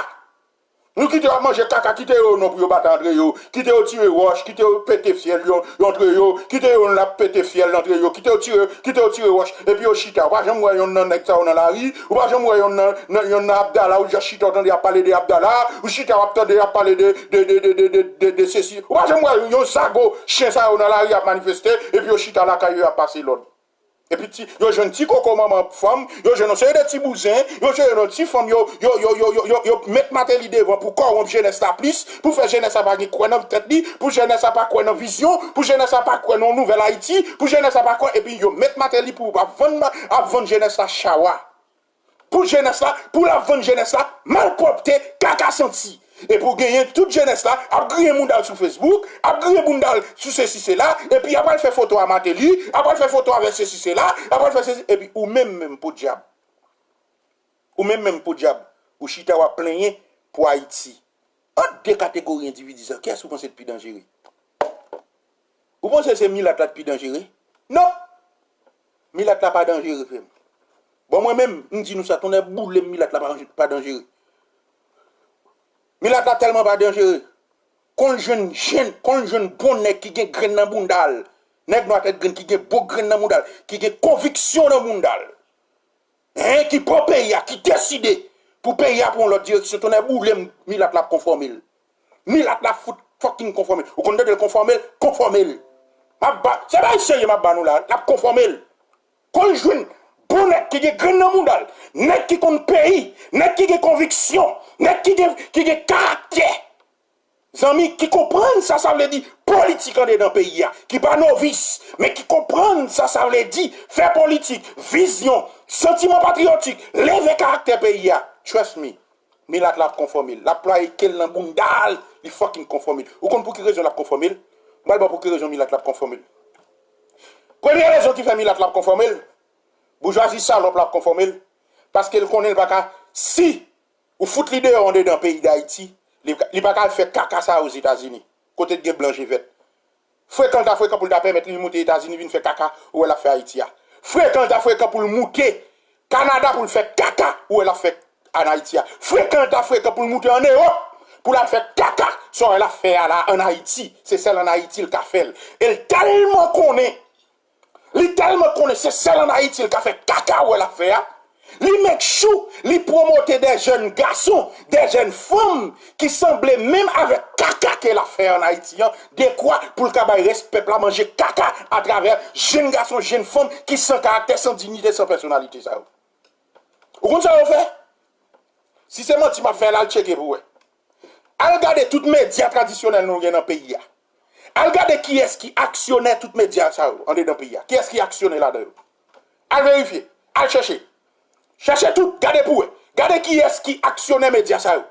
Nou kite yo ap manje kaka, kite yo non pou yo batay antre yo, kite yo tire wòch, kite yo pete fyèl yo, yo antre yo, kite yo n ap pete fyèl antre yo, kite yo tire, kite yo tire wòch, epi yo chita. Ou pa janm wè yonn nan nèg sa yo nan lari, ou pa janm wè yonn nan, nan, yonn nan Abdala, ou jis chita, ou tande y ap pale de Abdala, ou chita, w ap tande y ap pale de, de, de sesi. Ou pa janm wè yon zago chen sa yo nan lari ap manifeste, epi yo chita lakay yo, y ap pase lòd. Epi ti, yo jwenn ti koko manman fanm, yo jwenn yon seri de ti bouzen, yo jwenn yon ti fanm, yo, yo, yo met Martelly devan pou kòwonp jenès la plis, pou fè jenès la pa gen kwè nan tèt li, pou jenès la pa kwè nan vizyon, pou jenès la pa kwè nan yon nouvèl Ayiti, pou jenès la pa kwè, epi yo met Martelly pou ap vann, ap vann jenès la chawa. Pou jenès la, pou l ap vann jenès la malpwòpte, kaka santi. Epi w genyen tout jenès la ap griyen bounda l sou Facebook, ap griyen bounda l sou sesi sela, epi y ap al fè foto a Martelly, ap al fè foto avèk sesi sela, ap al fè sesi, epi ou menm menm podyab. Ou menm menm podyab, ou chita w ap plenyen pou Ayiti. Ant de kategori endividi sa, kiyès ou panse k pi danjere? Ou panse se milat la k pi danjere? Non! Milat la pa danjere, frè m. Bon, mwen menm, m di nou sa, tonnè boule m, milat la pa, pa danjere. Milat la tèlman pa danjere. Kon l jwenn jèn, kon l jwenn bon nèg ki gen grenn nan bounda l. Nèg nwa tèt grenn ki gen bon grenn nan bounda l, ki gen konviksyon nan bounda l. Hein, ki pran peyi a, ki deside pou peyi a pran yon lòt direksyon, tonnè boule m, milat la ap konfòme l. Milat la fout fucking konfòme l. Ou konn tande l konfòme l? Konfòme l. M ap ba, se bagay serye m ap ba nou la, l ap konfòme l. Kon l jwenn bon nèg ki gen grenn nan bounda l, nèg ki konn peyi, nèg ki gen konviksyon, nèg ki gen, ki gen karaktè. Zanmi, ki konprann sa sa vle di politik andedan peyi a, ki pa novis, men ki konprann sa sa vle di fè politik, vizyon, santiman patriyotik, leve karaktè peyi a. Trust me, milat la ap konfòme l, l ap plwaye ke l nan bounda l, li fucking konfòme l. Ou konn pou ki rezon l ap konfòme l? M pral ba w pou ki rezon milat la ap konfòme l. Premye rezon ki fè milat la ap konfòme l, boujwazi salòp la ap konfòme l, paske l konnen l pa ka, si ou fout li deyò andedan peyi Dayiti, li, li pa ka al fè kaka sa Ozetazini, kote t gen blan je vèt. Frekan l ta frekan pou l ta pèmèt li moute Etazini vin fè kaka ou wè l ap fè Ayiti a. Frekan l ta frekan pou l moute Kanada pou l fè kaka ou wè l ap fè ann Ayiti a. Frekan l ta frekan pou l moute ann Ewòp pou l al fè kaka sa w wè l ap fè a la ann Ayiti. Se sèl ann Ayiti l ka fè l. E l tèlman konnen Li tèlman konnen se sèl ann Ayiti l ka fè kaka ou wè l ap fè a. Li make sure li pwomote de jèn gason, de jèn fanm ki sanble menm avèk kaka ke l ap fè ann Ayiti an, dekwa pou l ka bay rès pèp la manje kaka atravè jèn gason, jèn fanm ki san karaktè, san diyite, san pèsonalite sa yo. Ou konn sa yo fè? Si se manti m ap fè la, al tcheke pou wè. Al gade tout medya tradisyonèl nou gen nan peyi a. Al gade kiyès ki aksyonè tout medya sa yo andedan peyi a. Kiyès ki aksyonè ladan yo? Al verifye. Al chèche. Chèche tout, gade pou wè. Gade kiyès ki aksyonè medya sa yo.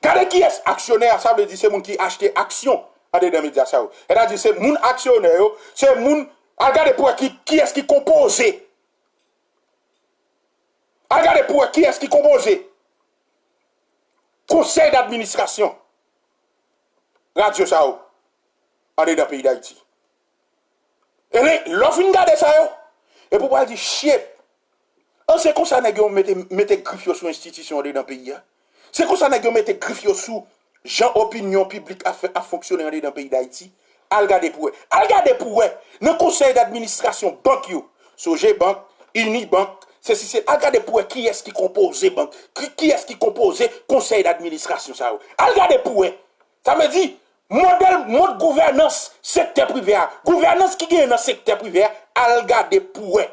Gade kiyès aksyonè a, sa vle di se moun ki achte aksyon andedan medya sa yo. Sètadi se moun aksyonè yo, se moun, al gade pou wè ki, kiyès ki konpoze. Al gade pou wè kiyès ki konpoze konsèy dadministrasyon radyo sa yo andedan peyi Dayiti. E lè, lè w fin gade sa yo, epi w pral di, shit, an se konsa nèg yo mete, mete grif yo sou enstitisyon andedan peyi a. Se konsa nèg yo mete grif yo sou jan opinyon piblik ap fè, ap fonksyone andedan peyi Dayiti. Al gade pou wè. Al gade pou wè. Nan konsèy dadministrasyon bank yo, Sogebank, Unibank, sesi se, al gade pou wè kiyès ki konpoze bank, ki, kiyès ki konpoze konsèy dadministrasyon sa yo. Al gade pou wè. Sa vle di, modèl, mòd gouvènans sektè prive a, gouvènans ki genyen nan sektè prive a, al gade pou wè.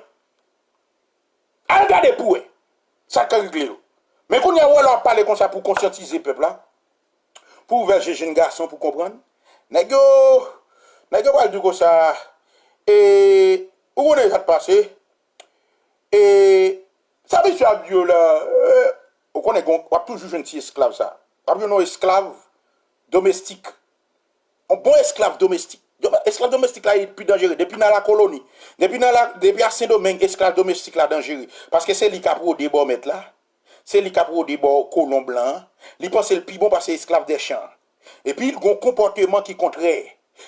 Al gade pou wè sa k ka regle yo. Men kounye a, ou wè lè w ap pale konsa pou konsyantize pèp la, pou ouvè je jèn gason pou konprann, nèg yo, nèg yo pral di w konsa, e, ou konnen sa k pase, e, sa misye ap di yo la, e, ou konnen gon, w ap toujou jwenn ti esklav sa. W ap jwenn yon esklav domestik. Yon bon esklav domestik. Dome-, esklav domestik la, li pi danjere. Depi nan lakoloni, depi nan la, depi a Sendomeng, esklav domestik la danjere. Paske se li k ap rode bò mèt la. Se li k ap rode bò kolon blan an. Li panse l pi bon pase esklav dèchan an. Epi, l gen yon konpòteman ki kontrè.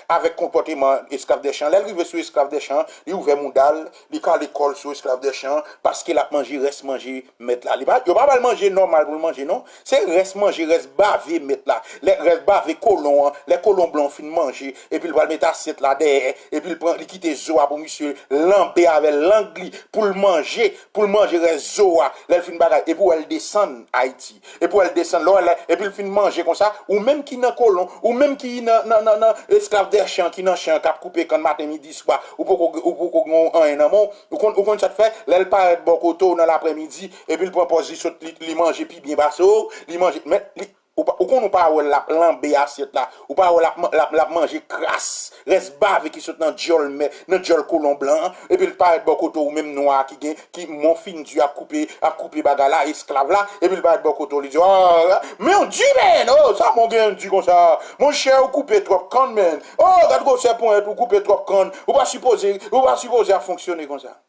avèk konpòteman esklav dèchan. Lè l rive sou esklav dèchan, li ouvè mouda l, li kale kò l sou esklav dèchan, paske l ap manje rès manje mèt la. Li pa, yo pa ba l manje nòmal pou l manje, non. Se rès manje, rès bave mèt la. Lè rès bave kolon an, lè kolon blan fin manje, epi l pral met asyèt la dèyè, epi l pran, li kite zo a pou misye lanbe avè lang li, pou l manje, pou l manje rès zo a. Lè l fin bagay, epi w wè l desann Ayiti. Epi w wè l desann, lè w wè l, epi l fin manje konsa, ou menm ki nan kolon, ou menm ki nan, nan, nan, nan esklav dèchan, ki nan chan, k ap koupe kann maten, midi, swa, ou poko, ou poko gen anyen nan men w, ou konn, ou konn sa k fè, lè l parèt bò kote w nan laprèmidi, epi l pran pòz li sot, li, li manje pi byen pase w, li manje, men, li, ou pa, ou konn ou pa wè l ap lanbe asyèt la, ou pa wè l ap, l ap, l ap manje kras, rès bave ki sot nan dyòl mè, nan dyòl kolon blan an, epi l parèt bò kote w menm nwa a ki gen, ki men w fin di ap koupe, ap koupe bagay la, esklav la, epi l parèt bò kote w, li di, "Oh, men w di, men, oh, sa men w gen di konsa, monchè, ou koupe twòp kann, men, oh, gad gwosè ponyèt, ou koupe twòp kann, ou pa sipoze, ou pa sipoze ap fonksyone konsa."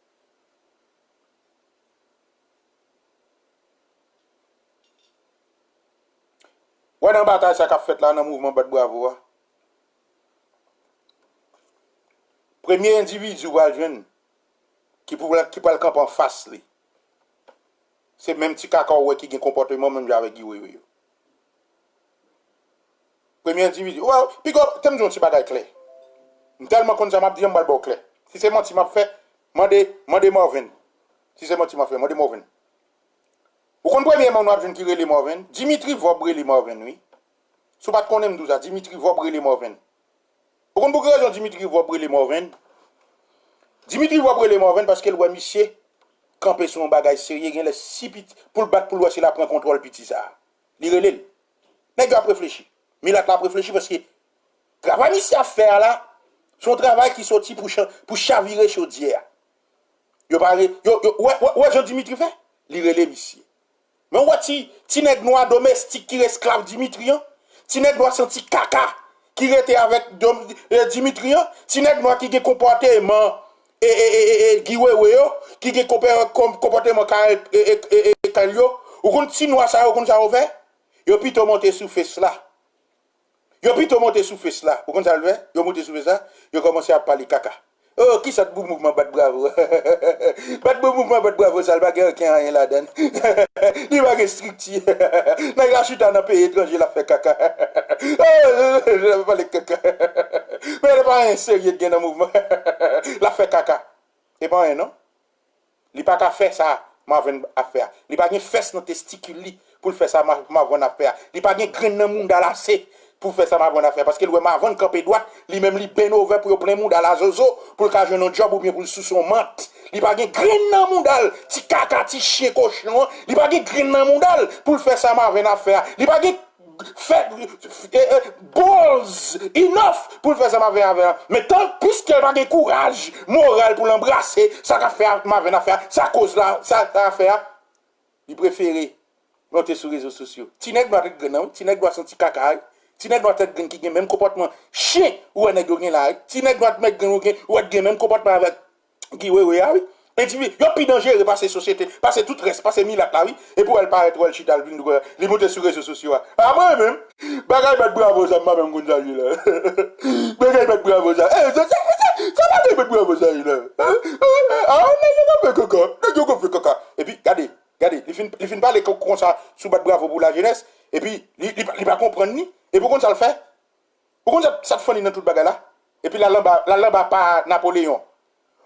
Wè nan batay sa k ap fèt la nan mouvman bat bravo a. Premye endividi w pral jwenn ki pou, ki pral kanpe anfas li, se menm ti kaka w wè ki gen konpòteman menm jan avèk Guy Wewe yo. Premye endividi. Well, piga w, tande m di w yon ti bagay klè. M tèlman konn sa m ap di an, m pral ba w klè. Si se manti m ap fè, mande, mande Marvin. Si se manti m ap fè, mande Marvin. Ou konn premye moun w ap jwenn ki rele Marvin? Dimitri Vorbe rele Marvin, wi. Si w pa t konnen m di w sa, Dimitri Vorbe rele Marvin. Ou konn pou ki rezon Dimitri Vorbe rele Marvin? Dimitri Vorbe rele Marvin paske l wè misye kanpe sou yon bagay serye, genlè si piti, pou l bat pou l wè si l ap pran kontwòl piti sa a. Li rele l. Nèg yo ap reflechi. Milat la ap reflechi paske travay misye ap fè a la, se yon travay ki soti pou chan-, pou chavire chodyè a. Yo pa re-, yo, yo, wè, wè, wè jan Dimitri fè? Li rele misye. Men w wè ti, ti nèg nwa domestik ki esklav Dimitri an? Ti nèg nwa santi kaka ki rete avèk dom-, e, Dimitri an? Ti nèg nwa ki gen konpòteman, e, e, e, e, e, Guy Wewe yo, ki gen konpè-, kon-, konpòteman Kayèl, e, e, e, e, Kayèl yo? Ou konn ti nwa sa yo, ou konn sa yo fè? Yo pito monte sou Face la. Yo pito monte sou Face la. Ou konn sa yo fè? Yo monte sou Face la, yo kòmanse ap pale kaka. Oh, kisa t pou mouvman bat bravo? Bat pou mouvman bat bravo sa, li pa gen okenn anyen ladan l. Li pa gen estrikti. Nèg la chita nan peyi etranje, l ap fè kaka. Oh, l ap pale kaka. Men li pa anyen serye k gen nan mouvman. L ap fè kaka. E pa anyen, non. Li pa ka fè sa Marvin ap fè a. Li pa gen fès nan testikil li pou l fè sa Ma-, Marvin ap fè a. Li pa gen grenn nan mouda l ase pou l fè sa Marvin ap fè a. Paske l wè Marvin kanpe dwat, li menm li bend over pou yo plen mouda l a zozo, pou l ka jwenn yon djòb oubyen pou l souse yon mant. Li pa gen grenn nan mouda l, ti kaka, ti chen kochon an. Li pa gen grenn nan mouda l pou l fè sa Marvin ap fè a. Li pa gen fè, e, e, balls enough pou l fè sa Marvin ap fè a. Men tan, piske l pa gen kouraj moral pou l anbrase sa k ap fè a, Marvin ap fè a, sa koz la, sa, sa ap fè a, li prefere monte sou rezo sosyo. Ti nèg nwa tèt grenn nan, wi. Ti nèg nwa santi kaka, wi. Ti nèg nwa tèt grenn ki gen menm konpòtman chen ou wè nèg yo gen la, wi. Ti nèg nwa tèt grenn ou gen, ou wè t gen menm konpòtman avèk Guy Wewe a, wi. Endividi yo pi danjere pase sosyete, pase tout rès, pase milat la, wi. Epi w wè l parèt, w wè l chita, l vin di w, li monte sou rezo sosyo a. A mwen menm, bagay bat bravo sa, m pa menm konn sa l ye la. Bagay bat bravo sa. E, sa, sa, sa, sa bagay bat bravo sa ye la? A, a, a, nèg yo konn fè kaka, nèg yo konn fè kaka. Epi, gade, gade, li fin, li fin pale kon-, konsa sou bat bravo pou lajenès, epi li, li, li pa konprann li. Epi w konn sa l fè? Ou konn sa, sa t funny nan tout bagay la? Epi l al anba, l al anba pa Napoleyon.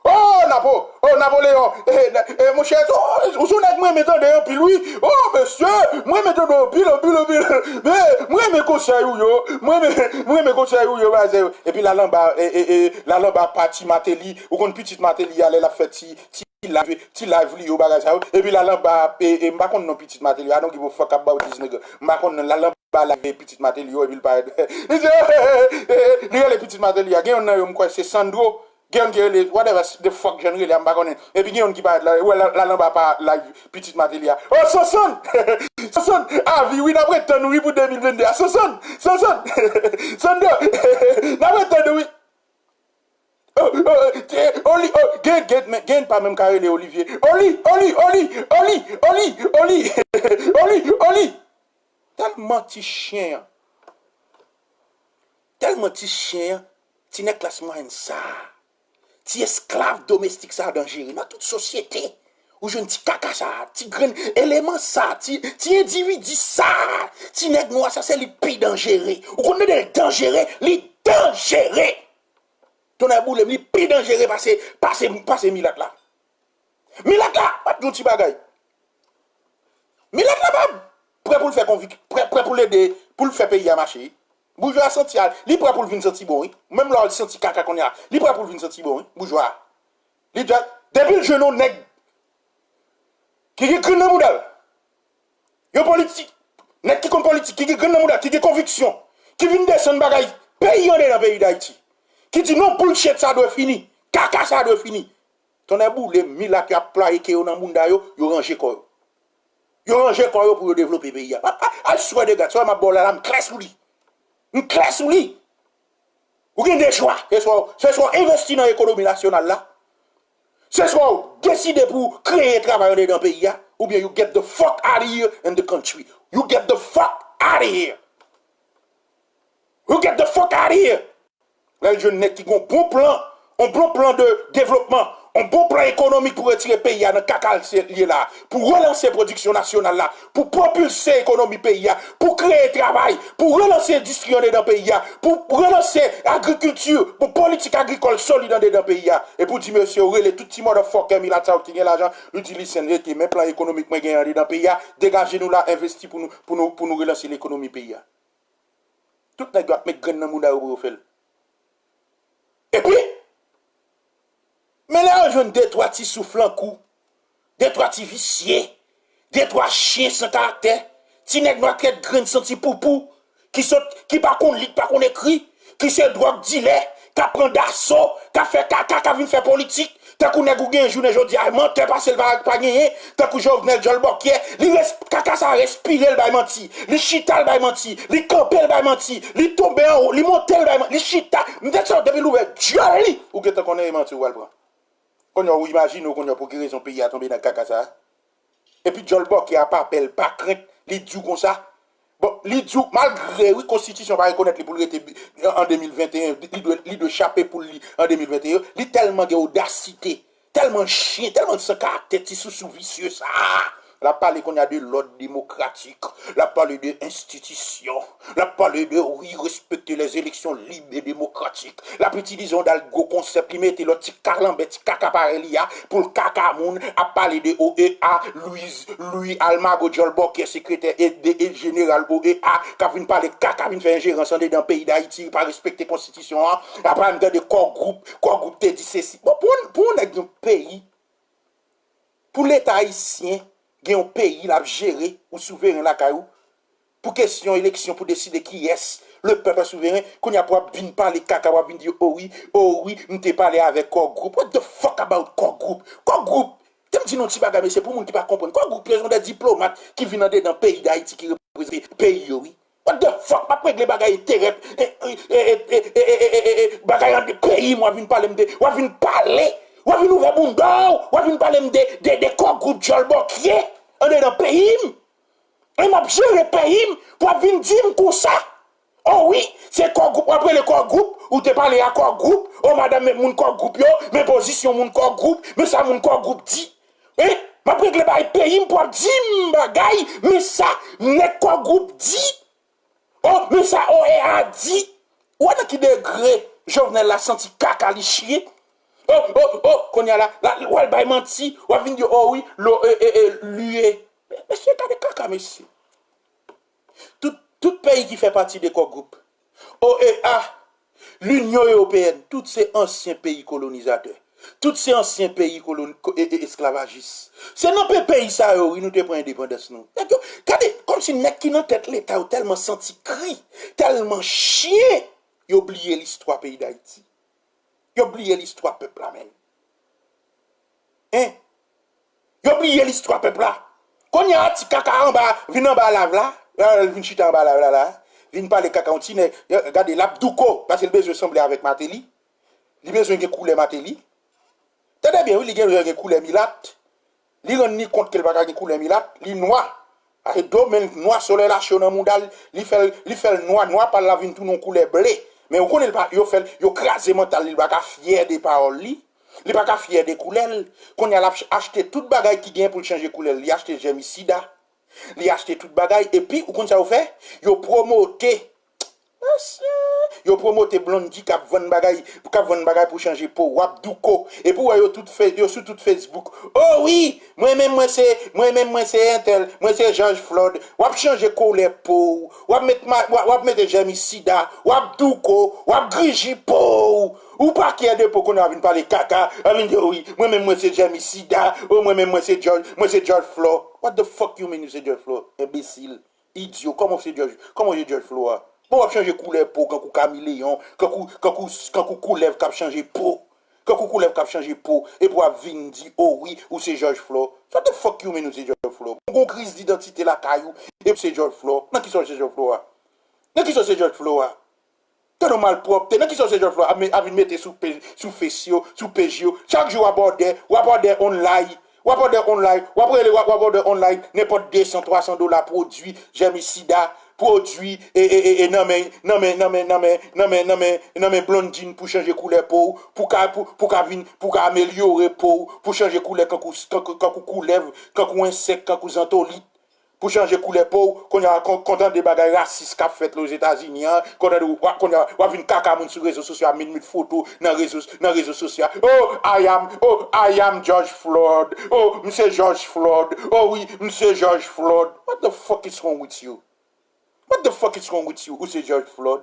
Oh, Napo-, oh, Napoleyon, eh, na-, eh, monchè, oh, ou se yon nèg mwen renmen tande anpil, wi. Oh, mesye, mwen renmen tande anpil, anpil, anpil. Men, mwen renmen konsèy ou yo. Mwen renmen, mwen renmen konsèy ou yo, bazè. Epi l al anba, eh, eh, eh, l al anba pa ti Mateli. Ou konn pitit Mateli a, lè l ap fè ti, ti live, ti live li yo, bagay sa yo. Epi l al anba, eh, eh, m pa konn non pitit Mateli. I don't give a fuck about this nigga. M pa konn non, l al anba live pitit Mateli yo, epi l parèt. Li di, eh, eh, eh, eh, li rele pitit Mateli a. Gen youn nan yo, m kwè se Sandro. Gen youn ki rele, whatever the fuck jan l rele a, m pa konnen. Epi gen youn ki parèt la, wè, l al anba pa live pitit Mateli a. Oh, Sonson! Sonson! Avi, wi, n ap ret tann ou, wi, pou de mil venn de a. Sonson! Sonson! Sandro! N ap ret tann ou, wi. Oh, oh, eh, Oli, oh, gen, gen, men, gen pa menm ka rele Olivier. Oli, Oli, Oli, Oli, Oli, Oli, Oli, Oli. Tèlman ti chen an. Tèlman ti chen an. Ti nèg klas mwayèn sa a, ti esklav domestik sa a danjere. Nan tout sosyete, ou jwenn ti kaka sa a, ti grenn eleman sa a, ti, ti endividi sa a, ti nèg nwa sa, se li k pi danjere. Ou konn tande l danjere? Li danjere! Tonnè boule m, li pi danjere pase, pase, pase milat la. Milat la, m ap di w ti bagay. Milat la pa prè pou l fè konvik, prè, prè pou l ede, pou l fè peyi a mache. Boujwa a santi a, li prè pou l vin santi bon, wi. Menm lè w santi kaka kounye a, li prè pou l vin santi bon, wi, boujwa a. Li dja, depi l jwenn yon nèg ki gen grenn nan mouda l, yon politik, nèg ki konn politik, ki gen grenn nan mouda l, ki gen konviksyon, ki vin desann bagay peyi anndan peyi Dayiti, ki di non, bullshit sa dwe fini, kaka sa dwe fini. Tonnè boule m, milat yo ap plwaye ke yo nan bounda yo, yo ranje kò yo. Yo ranje kò yo pou yo devlope peyi a. A, a, I swear to God, sa m ap ba w la, la, m klè sou li. M klè sou li. Ou gen de chwa. Se swa, se swa w envesti nan ekonomi nasyonal la, se swa w deside pou w kreye travay anndan peyi a, oubyen you get the fuck out of here in the country. You get the fuck out of here. You get the fuck out of here. Lè l jwenn nèg ki gen yon bon plan, yon bon plan de devlopman, yon bon plan ekonomik pou retire peyi a nan kaka l ye la, pou relanse pwodiksyon nasyonal la, pou pwopilse ekonomi peyi a, pou kreye travay, pou relanse endistri anndan peyi a, pou relanse agrikilti, pou politik agrikòl solid anndan peyi a. Epi w di mesye, w rele tout ti motherfucker milat sa yo ki gen lajan, li di, listen, rete, men plan ekonomik mwen genyen anndan peyi a, degaje nou la, envesti pou nou, pou nou, pou nou relanse lekonomi peyi a. Tout nèg yo ap met grenn nan mouda yo pou yo fè l. Epi, men lè yo jwenn de twa ti souflan kou, de twa ti visye, de twa chen san karaktè, ti nèg nwa tèt grenn santi poupou, ki sot, ki pa konn li, ki pa konn ekri, ki se dwòg dilè, k ap pran daso, k ap fè kaka, k ap vin fè politik, tankou nèg ou gen jounen jodi a, mantè pase l pa, pa genyen, tankou Jovenel djòl bòkyè, li res-, kaka sa respire l bay manti, li chita l bay manti, li kanpe l bay manti, li tonbe anwo, li monte l bay manti, li chita, m te di sa w depi l ouvè djòl li, ou gentan konnen e manti ou pral pran. Kounye a ou imajine w kounye a pou ki rezon peyi a tonbe nan kaka sa a. Epi djòl bòkyè a pa pè l, pa krent, li di w konsa. Bon, li di w, malgre, wi, konstitisyon pa rekonèt li pou l rete an de mil venteyen, li dwe, li dwe chape poul li an de mil venteyen, li tèlman gen odasite, tèlman chen, tèlman san karaktè, ti sousou visye sa a. L ap pale kounye a de lòd demokratik, l ap pale de enstitisyon, l ap pale de, wi, respekte les élections libres et démocratiques. L ap itilize yon dal gwo konsèp, li mete lòt ti kalanbè, ti kaka parèy li a, pou l kaka moun, ap pale de O E A, Louis, Louis Almagro, djòl bòkyè, sekretè e, de, e jeneral O E A, k ap vin pale kaka, vin fè enjerans andedan peyi Dayiti, pa respekte konstitisyon an, apre n tande Core Group, Core Group te di sesi. Bon, pou, pou yon nèg yon peyi, pou Leta ayisyen gen yon peyi l ap jere, ou souveren lakay ou, pou kesyon eleksyon, pou deside kiyès, le peuple est souverain, kounye a pou w ap vin pale kaka, w ap vin di, o wi, o wi, m te pale avèk Core Group. What the fuck about Core Group? Core Group, te m di nou ti bagay, mesye, pou moun ki pa konprann. Core Group se yon de diplomat ki vin andedan peyi Dayiti, ki reprezante peyi yo, wi. What the fuck? M ap regle bagay enterè, e, e, e, bagay anndan peyi m, w ap vin pale m de, w ap vin pale, w ap vin ouvè bounda w, w ap vin pale m de, de, de Core Group djòl bòkyè andedan peyi m. E m ap jere peyi m, pou w ap vin di m konsa. O wi, se Core Group, w ap rele Core Group, ou te pale a Core Group, o madanm, men moun Core Group yo, men pozisyon moun Core Group, men sa moun Core Group di. Hein? M ap regle bay peyi m pou w ap di m bagay, men sa nèg Core Group di. O, men sa O E A di. Ou wè nan ki degre Jovenel la santi kaka li chye? O, o, o, kounye a la, la, w al bay manti, w ap vin di, o wi, lo, e, e, e, lye. Mesye, gade kaka, mesye. Tout, tout peyi ki fè pati de Core Group, O E A, Linyon Ewopeyèn, tout se ansyen peyi kolonizatè. Tout se ansyen peyi kolon-, ko-, e, e, esklavajis. Se nan pe-, peyi sa yo, wi, nou te pran endepandans nou. Nèg yo, gade, kòmsi nèg ki nan tèt Leta yo tèlman santi kri, tèlman chyen, yo bliye listwa peyi Dayiti. Yo bliye listwa pèp la, menm. Hein? Yo bliye listwa pèp la. Kounye a, ti kaka anba, vin anba live la. Lè l vin chita anba live la, la. Vin pale kaka yon ti nèg. Gade, l ap douko, paske l bezwen sanble avèk Martelly. Li bezwen gen koulè Martelly. Tande byen, wi, li gen, gen koulè milat. Li rann li kont ke l pa ka gen koulè milat. Li nwa. Paske do men l nwa, solèy la cho nan mouda l, li fè l, li fè l nwa, nwa pa l la vin tounen yon koulè ble. Men ou konnen l pa, yo fè l, yo kraze mantal li, li pa ka fyè de pawòl li, li pa ka fyè de koulè l. Kounye a l ap ch- achte tout bagay ki gen pou l chanje koulè l. Li achte jèmisida, li achte tout bagay, epi ou konn sa yo fè? Yo pwomote. Mesye, yo pwomote Blondedy k ap vann bagay, k ap vann bagay pou chanje po. W ap douko. Epi w wè yo tout fe, yo sou tout Facebook. O wi, mwen menm mwen se, mwen menm mwen se entèl, mwen se George Floyd. W ap chanje koulè po w. W ap met ma- w ap, w ap mete jèmisida. W ap douko. W ap griji po w. Ou pa kyè de po kounye a w vin pale kaka. W vin di, o wi, mwen menm mwen se jèmisida. O mwen menm mwen se George, mwen se George Floyd. What the fuck you mean you se George Floyd? Enbesil. Idyo, kòman w se George, kòman w se George Floyd a? Bon, w ap chanje koulè po kankou kamileyon, kankou, kankou, kankou koulèv k ap chanje po. Kankou koulèv k ap chanje po, epi w ap vin di, o wi, ou se George Floyd. What the fuck you mean ou se George Floyd? Ou gon kriz didantite lakay ou, epi w se George Floyd. Nan kisa w se George Floyd a? Nan kisa w se George Floyd a? Tande w malpwòpte, nan kisa w se George Floyd a, a vin mete sou pe- sou fes yo, sou pej yo. Chak jou w ap òdè, w ap òdè online, w ap òdè online, w ap rele, w ap, w ap òdè online, nenpòt de san, twa san dola pwodui, jèmisida, pwodui, e, e, e, e, nan men, nan men, nan men, nan men, nan men, nan men, nan men blondine pou chanje koulè po w, pou ka, pou, pou ka vin, pou ka amelyore po w, pou chanje koulè kankou, kankou, kankou koulèv, kankou ensèk, kankou zantolit. Pou chanje koulè po w, kounye a, kon, kon tande bagay rasis k ap fèt Ozetazini an, kon tande w, w ap, kounye a, w ap vin kaka moun sou rezo sosyo a, met, met foto nan rezo, nan rezo sosyo a. Oh, I am, oh, I am George Floyd. Oh, m se George Floyd. Oh wi, m se George Floyd. What the fuck is wrong with you? What the fuck is wrong with you? Ou se George Floyd?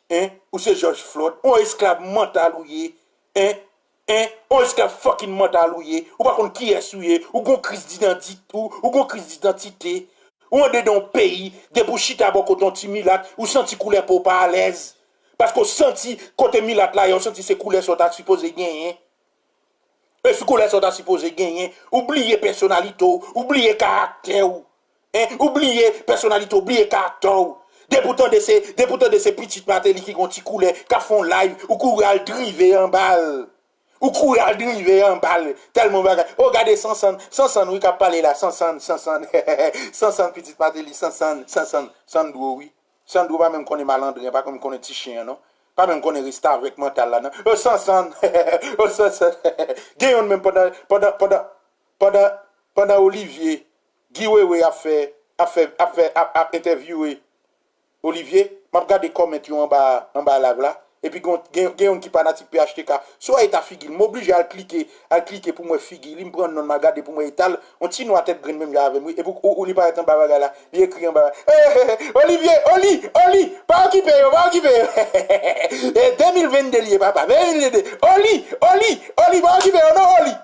Hein? Ou se George Floyd? On esklav mantal ou ye? Hein? Hein? On esklav fucking mantal ou ye? Ou pa konn kiyès ou ye? Ou gon kriz didandit, ou, ou gon kriz didantite. Ou andedan yon peyi, depi w chita bò kote yon ti milat, ou santi koulè po w pa alèz. Paske w santi kote milat la ye, ou santi se koulè sa w ta sipoze genyen. E sou koulè sa w ta sipoze genyen, ou bliye pèsonalite w, ou bliye karaktè w. Hein? Ou bliye pèsonalite w, ou bliye karaktè w. Depi w tande se, depi w tande se pitit Martelly ki gon ti koulè, k ap fè yon live, ou kouri al drive anba l. Ou kouri al drive anba l. Tèlman bagay. Oh, gade Sansann, Sansann, wi, k ap pale la. Sansann, Sansann. Sansann, pitit Martelly, Sansann, Sansann. Sandro, wi. Sandro pa menm konnen malandren, pa menm konnen ti chen an, non. Pa menm konnen restavèk mantal la, non. Oh, Sansann. Oh, Sansann. Gen youn menm pandan, pandan, pandan, pandan, pandan Olivier, Guy Wewe ap fè, ap fè, ap fè, ap, ap entèvyouwe Olivier, m ap gade comment yo anba, anba live la. Epi gen, gen, gen youn ki fanatik P H T K. Sou eta figi l, m oblije al klike, al klike pou m wè figi li, m pran non l, m al gade pou m wè eta l. On ti nwa tèt grenn menm jan avè m, wi. Epi ou, ou li parèt anba bagay la. Li ekri anba. Hey, hey, hey, Olivier, Oli, Oli, pa okipe yo, pa okipe yo. E de mil vennde li ye, papa, de mil vennde. Oli, Oli, Oli, pa okipe yo, non, Oli.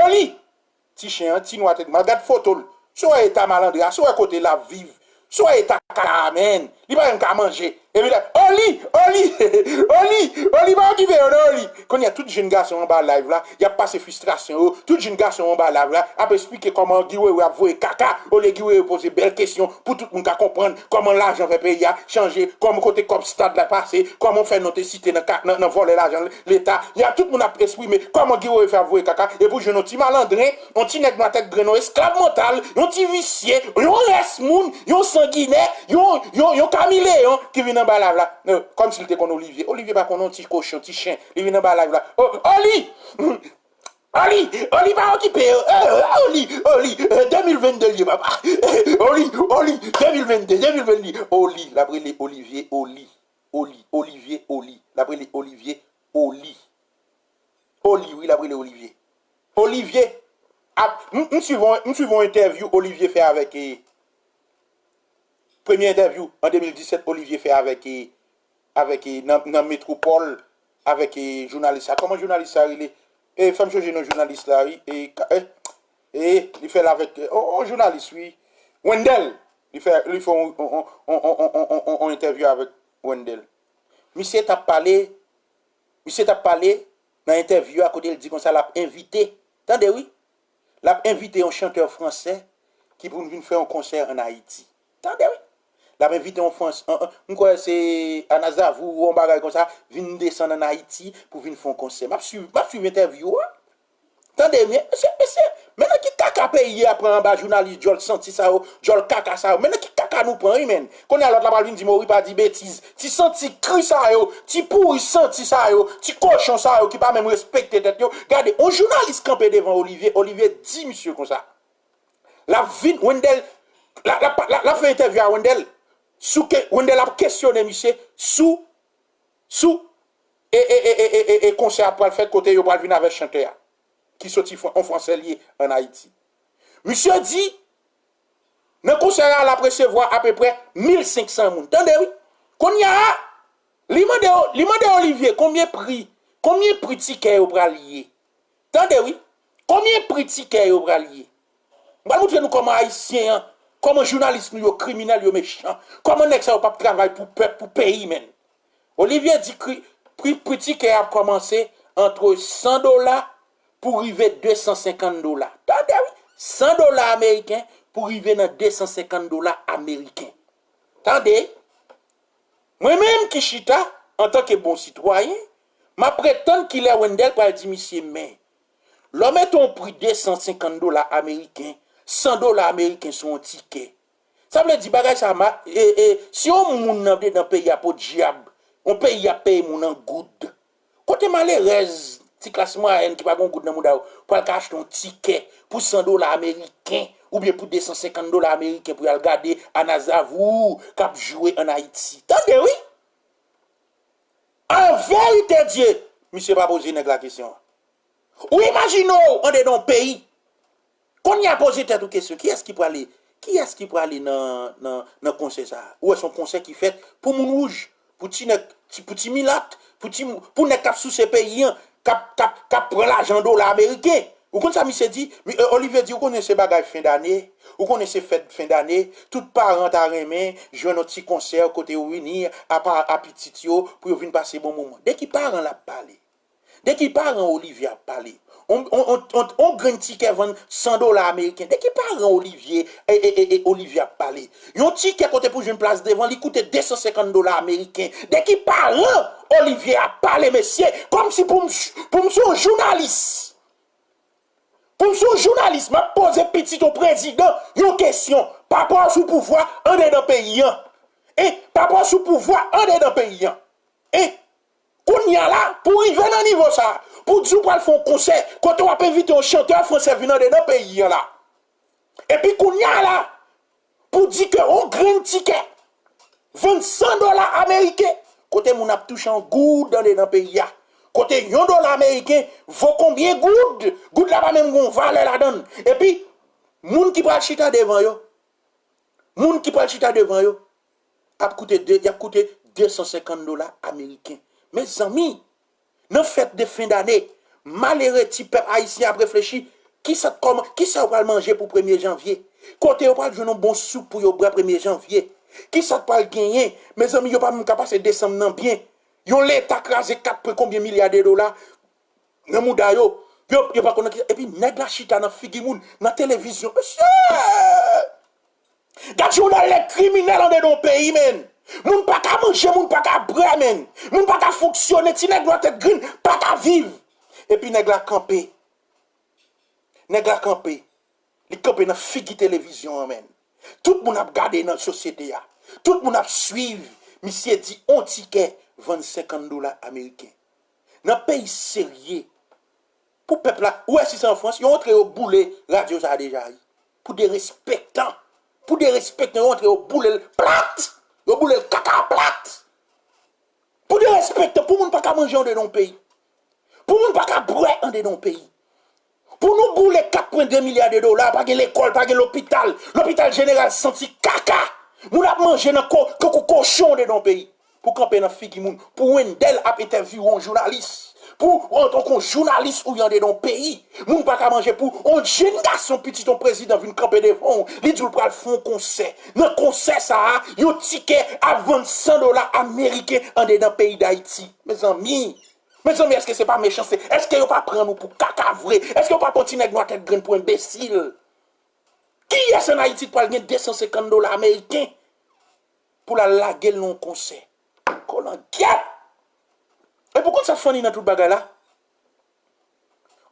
Oli! Ti chen an, ti nwa tèt mal, gad foto l. Si w wè eta malandren an, si w wè kote l ap viv, si w wè eta kaka a, menn, li pa menm ka manje. Epi la, Oli! Oli! Oli! Oli, pa okipe yo, non, Oli! Kounye a, tout jenn gason anba live la, y ap pase fristrasyon yo. Tout jenn gason anba live la ap esplike kòman Guy Wewe ap voye kaka, olye Guy Wewe poze bèl kesyon pou tout moun ka konprann kòman lajan fè peyi a chanje, kòman kote kòb stad la pase, kòman fè non te site nan ka, nan, nan vòlè lajan Leta. Y a tout moun ap esprime kòman Guy Wewe fè ap voye kaka, epi w jwenn yon ti malandren, yon ti nèg nwa tèt grenn, yon esklav mantal, yon ti visye, yon rès moun, yon sanginè, yon, yon, yon kamileyon ki vin anba live la. Euh, kòmsi l te konn Olivier. Olivier pa konn yon ti kochon, ti chen. Li vin anba live la. Oh, Oli! Oli! Oli, pa okipe yo. Euh, Oli! Oli! Euh, de mil vennde l ye, papa. Euh, Oli! Oli! De mil vennde, de mil vennde. Oli! L ap rele Olivier, Oli. Oli, Olivier, Oli. L ap rele Olivier, Oli. Oli, wi, l ap rele Olivier. Olivier ap, m, m swiv yon, m swiv yon entèvyou Olivier fè avèk, e, premye entèvyou an de mil disèt Olivier fè avèk, e, avèk, e, nan, nan Metwopòl, avèk, e, jounalis sa. Kòman jounalis sa rele? E, fè m chonje non jounalis la, wi. E, ka- e, e, li fè l avèk, e, on, on jounalis, wi. Wendell. Li fè, li fè on, on, on entèvyou avèk Wendell. Misye t ap pale, misye t ap pale nan entèvyou a kote l di konsa l ap envite, tande wi, l ap envite yon chantè fransè ki pou vin fè yon konsè ann Ayiti. Tande wi. L ap envite yon Frans, an, an, m kwè se Anazavou ou yon bagay konsa, vin desann ann Ayiti pou vin fè yon konsè. M ap swiv, m ap swiv entèvyou a. Tande byen, mesye, mesye, men nan ki kaka peyi a pran anba jounalis djòl santi sa yo, djòl kaka sa yo, men nan ki kaka nou pran, wi, menn. Kounye a lòt la pral vin di m, Mori pa di betiz. Ti santi kri sa yo, ti pouri santi sa yo, ti kochon sa yo ki pa menm respekte tèt yo. Gade, yon jounalis kanpe devan Olivier, Olivier di misye konsa. L ap vin, Wendell, l ap, l ap, l ap, l ap fè entèvyou a Wendell. Sou ke, Wendell ap kesyone misye sou, sou, e, e, e, e, e, e, e konsè a pral fèt kote yo pral vin avèk chantè a. Ki soti Fran-, yon Fransè l ye ann Ayiti. Misye di, nan konsè a, l ap resevwa apeprè mil senk san moun. Tande, wi. Kounye a, li mande, li mande Olivier konbyen pri, konbyen pri tikè yo pral ye. Tande, wi. Konbyen pri tikè yo pral ye? M pral montre nou kòman Ayisyen an, kòman jounalis nou yo kriminèl, yo mechan. Kòman nèg sa yo p ap travay pou pèp, pou peyi, menn. Olivier di kri, pri, pri tikè ap kòmanse antre san dola pou rive de san senkant dola. Tande, wi. San dola ameriken pou rive nan de san senkant dola ameriken. Tande. Mwen menm ki chita, antanke bon sitwayen, m ap ret tann kilè Wendell pral di misye, men, lè w mete yon pri de san senkant dola ameriken, san dola ameriken sou yon tikè. Sa vle di bagay sa, ma, e, e, si yon moun nan dedan peyi a podyab, yon peyi ap peye moun an goud. Kote malerèz, ti klas mwayèn ki pa gen yon goud nan mouda yo, pral ka achte yon tikè pou san dola ameriken oubyen pou de san senkant dola ameriken pou y al gade Anazavou k ap jwe ann Ayiti? Tande, wi! An verite Dye, misye pa poze nèg la kesyon an. Ou imajine w andedan yon peyi, kounye a poze tèt ou kesyon, kiyès ki prale, kiyès ki prale nan, nan, nan konsè sa a? Ou wè se yon konsè ki fèt pou moun wouj, pou ti nèg, ti, pou ti milat, pou ti, pou nèg k ap souse peyi an, k ap, k ap, k ap pran lajan dola ameriken. Ou konn sa misye di? Mi-, e, Olivier di, ou konnen se bagay fen dane, ou konnen se fèt fen dane, tout paran ta renmen jwenn yon ti konsè kote yo ini a pa, a pitit yo pou yo vin pase bon moman. De ki paran l ap pale? De ki paran Olivier ap pale? On, on, on, on, on grenn tikè vann san dola ameriken. De ki paran Olivier, e, e, e, e, Olivier ap pale? Yon tikè kote pou jwenn plas devan, li koute de san senkant dola ameriken. De ki paran Olivier ap pale, mesye? Kòmsi pou m, pou m se yon jounalis. Pou m se yon jounalis, m ap poze pitit yon prezidan yon kesyon pa rapò sou pouvwa andedan peyi an. E pa rapò sou pouvwa andedan peyi an. E kounye a la, pou rive nan nivo sa a, pou di w pral fè yon konsè kote w ap envite yon chantè fransè vin andedan peyi an la. Epi kounye a la, pou di ke yon grenn tikè vann san dola ameriken, kote moun ap touche yon goud andedan peyi a, kote yon dola ameriken vo konbyen goud, goud la pa menm gen yon valè ladan l. Epi, moun ki pral chita devan yo, moun ki pral chita devan yo, ap koute de, y ap koute de san senkant dola ameriken. Mezanmi, nan fèt de fen dane, malere ti pèp ayisyen ap reflechi, kisa t kòman, kisa yo pral manje pou premye janvye? Kote yo pral jwenn yon bon soup pou yo bwè premye janvye? Kisa t pral genyen? Mezanmi, yo pa menm ka pase desanm nan byen. Yon leta kraze kat pwen konbyen milya de dola nan mouda yo. Yo, yo pa konn nan ki, epi nèg la chita nan figi moun, nan televizyon. Mesye! Gad jan w nan lè kriminèl andedan yon peyi, menn. Moun pa ka manje, moun pa ka bwè, menn. Moun pa ka fonksyone, ti nèg nwa tèt grenn pa ka viv. Epi nèg la kanpe. Nèg la kanpe. Li kanpe nan figi televizyon an, menn. Tout moun ap gade nan sosyete a. Tout moun ap swiv. Misye di on tikè vann senkant dola ameriken. Nan peyi serye, pou pèp la, ou wè si se an Frans, yo antre yo boule radyo sa a deja, wi. Pou derespektan. Pou derespektan, yo antre yo boule l plat. Yo boule l kaka plat. Pou derespektan, pou moun pa ka manje andedan yon peyi. Pou moun pa ka bwè andedan yon peyi. Pou nou boule kat pwen de milya de dola, pa gen lekòl, pa gen lopital. Lopital jeneral santi kaka. Moun ap manje nan ko-, kankou kochon andedan yon peyi. Pou kanpe nan figi moun. Pou Wendell ap entèvyouwe yon jounalis. Pou, antanke yon jounalis ou ye andedan yon peyi. Moun pa ka manje pou yon jenn gason pitit yon prezidan vin kanpe devan w. Li di w l pral fè yon konsè. Nan konsè sa a, yon tikè ap vann san dola ameriken andedan peyi Dayiti. Mezanmi, Mezanmi, èske se pa mechanste? Èske yo pa pran nou pou kaka vre? Èske yo pa pran ti nèg nwa tèt grenn pou enbesil? Kiyès ann Ayiti k pral gen de san senkant dola ameriken pou l al lage l nan yon konsè? Kolangyèt! Epi w konn sa k funny nan tout bagay la?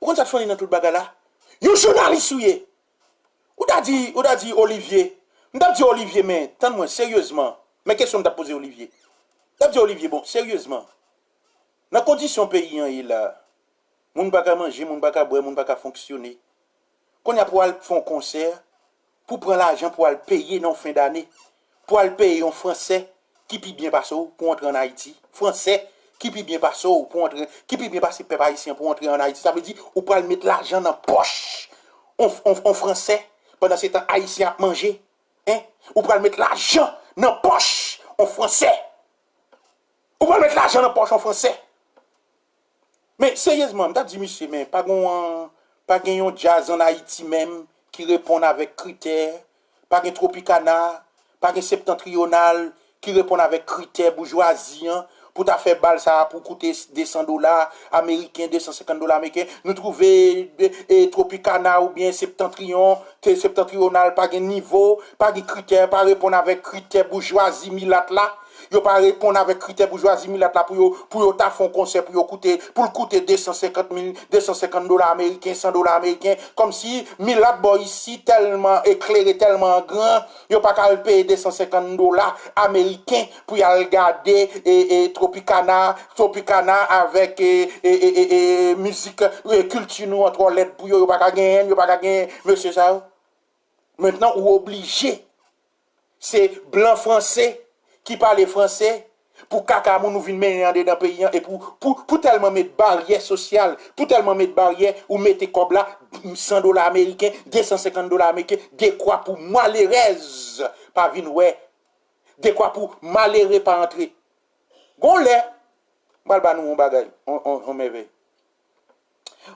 Ou konn sa k funny nan tout bagay la? Yon jounalis ou ye! Ou ta di, ou ta di Olivier, M t ap di Olivier, men, tann mwen, seryezman. Men kesyon m t ap poze Olivier. M t ap di Olivier, bon, seryezman. Nan kondisyon peyi an ye la, moun pa ka manje, moun pa ka bwè, moun pa ka fonksyone. Kounye a pou al fè yon konsè, pou pran lajan pou al peye nan fen dane, pou al peye yon Fransè ki pi byen pase w pou antre ann Ayiti. Fransè ki pi byen pase w pou antre, ki pi byen pase pèp ayisyen pou antre ann Ayiti. Sa vle di, ou pral met lajan nan pòch on, on, on Fransè, pandan se tan Ayisyen ap manje. Hein? Ou pral met lajan nan pòch on Fransè. Ou pral met lajan nan pòch on Fransè. Men, seryezman, m t ap di misye, men, pa gen yon, pa gen yon djaz ann Ayiti menm ki reponn avèk kritè, pa gen Tropicana, pa gen Septentrional ki reponn avèk kritè boujwazi an, pou ta fè bal sa a pou koute desan dola ameriken, de san senkant dola ameriken. Nou twouve, e, e, Tropicana oubyen Septentrion, te Septentrional pa gen nivo, pa gen kritè, pa reponn avèk kritè boujwazi milat la. Yo pa reponn avèk kritè boujwazi milat la pou yo, pou yo ta fè yon konsè pou yo koute, pou l koute de san senkant mil, de san senkant dola ameriken, san dola ameriken. Kòmsi milat bò isi tèlman eklere, tèlman gran, yo pa ka al peye de san senkant dola ameriken pou y al gade, e, e, Tropicana, Tropicana avèk, e, e, e, e, e, mizik, e, kilti nou an twò lèd pou yo, yo pa ka genyen, yo pa ka genyen mesye sa yo. Mentnan, ou oblije. Se blan franse ki pale franse pou kaka moun ou vin mennen andedan peyi an e pou, pou, pou tèlman met baryè sosyal, pou tèlman met baryè, ou mete kòb la, san dola ameriken, de san senkant dola ameriken, dekwa pou malerèz pa vin wè, dekwa pou malere pa antre. Gon lè, m pral ba nou yon bagay, yon, yon, yon mèvèy.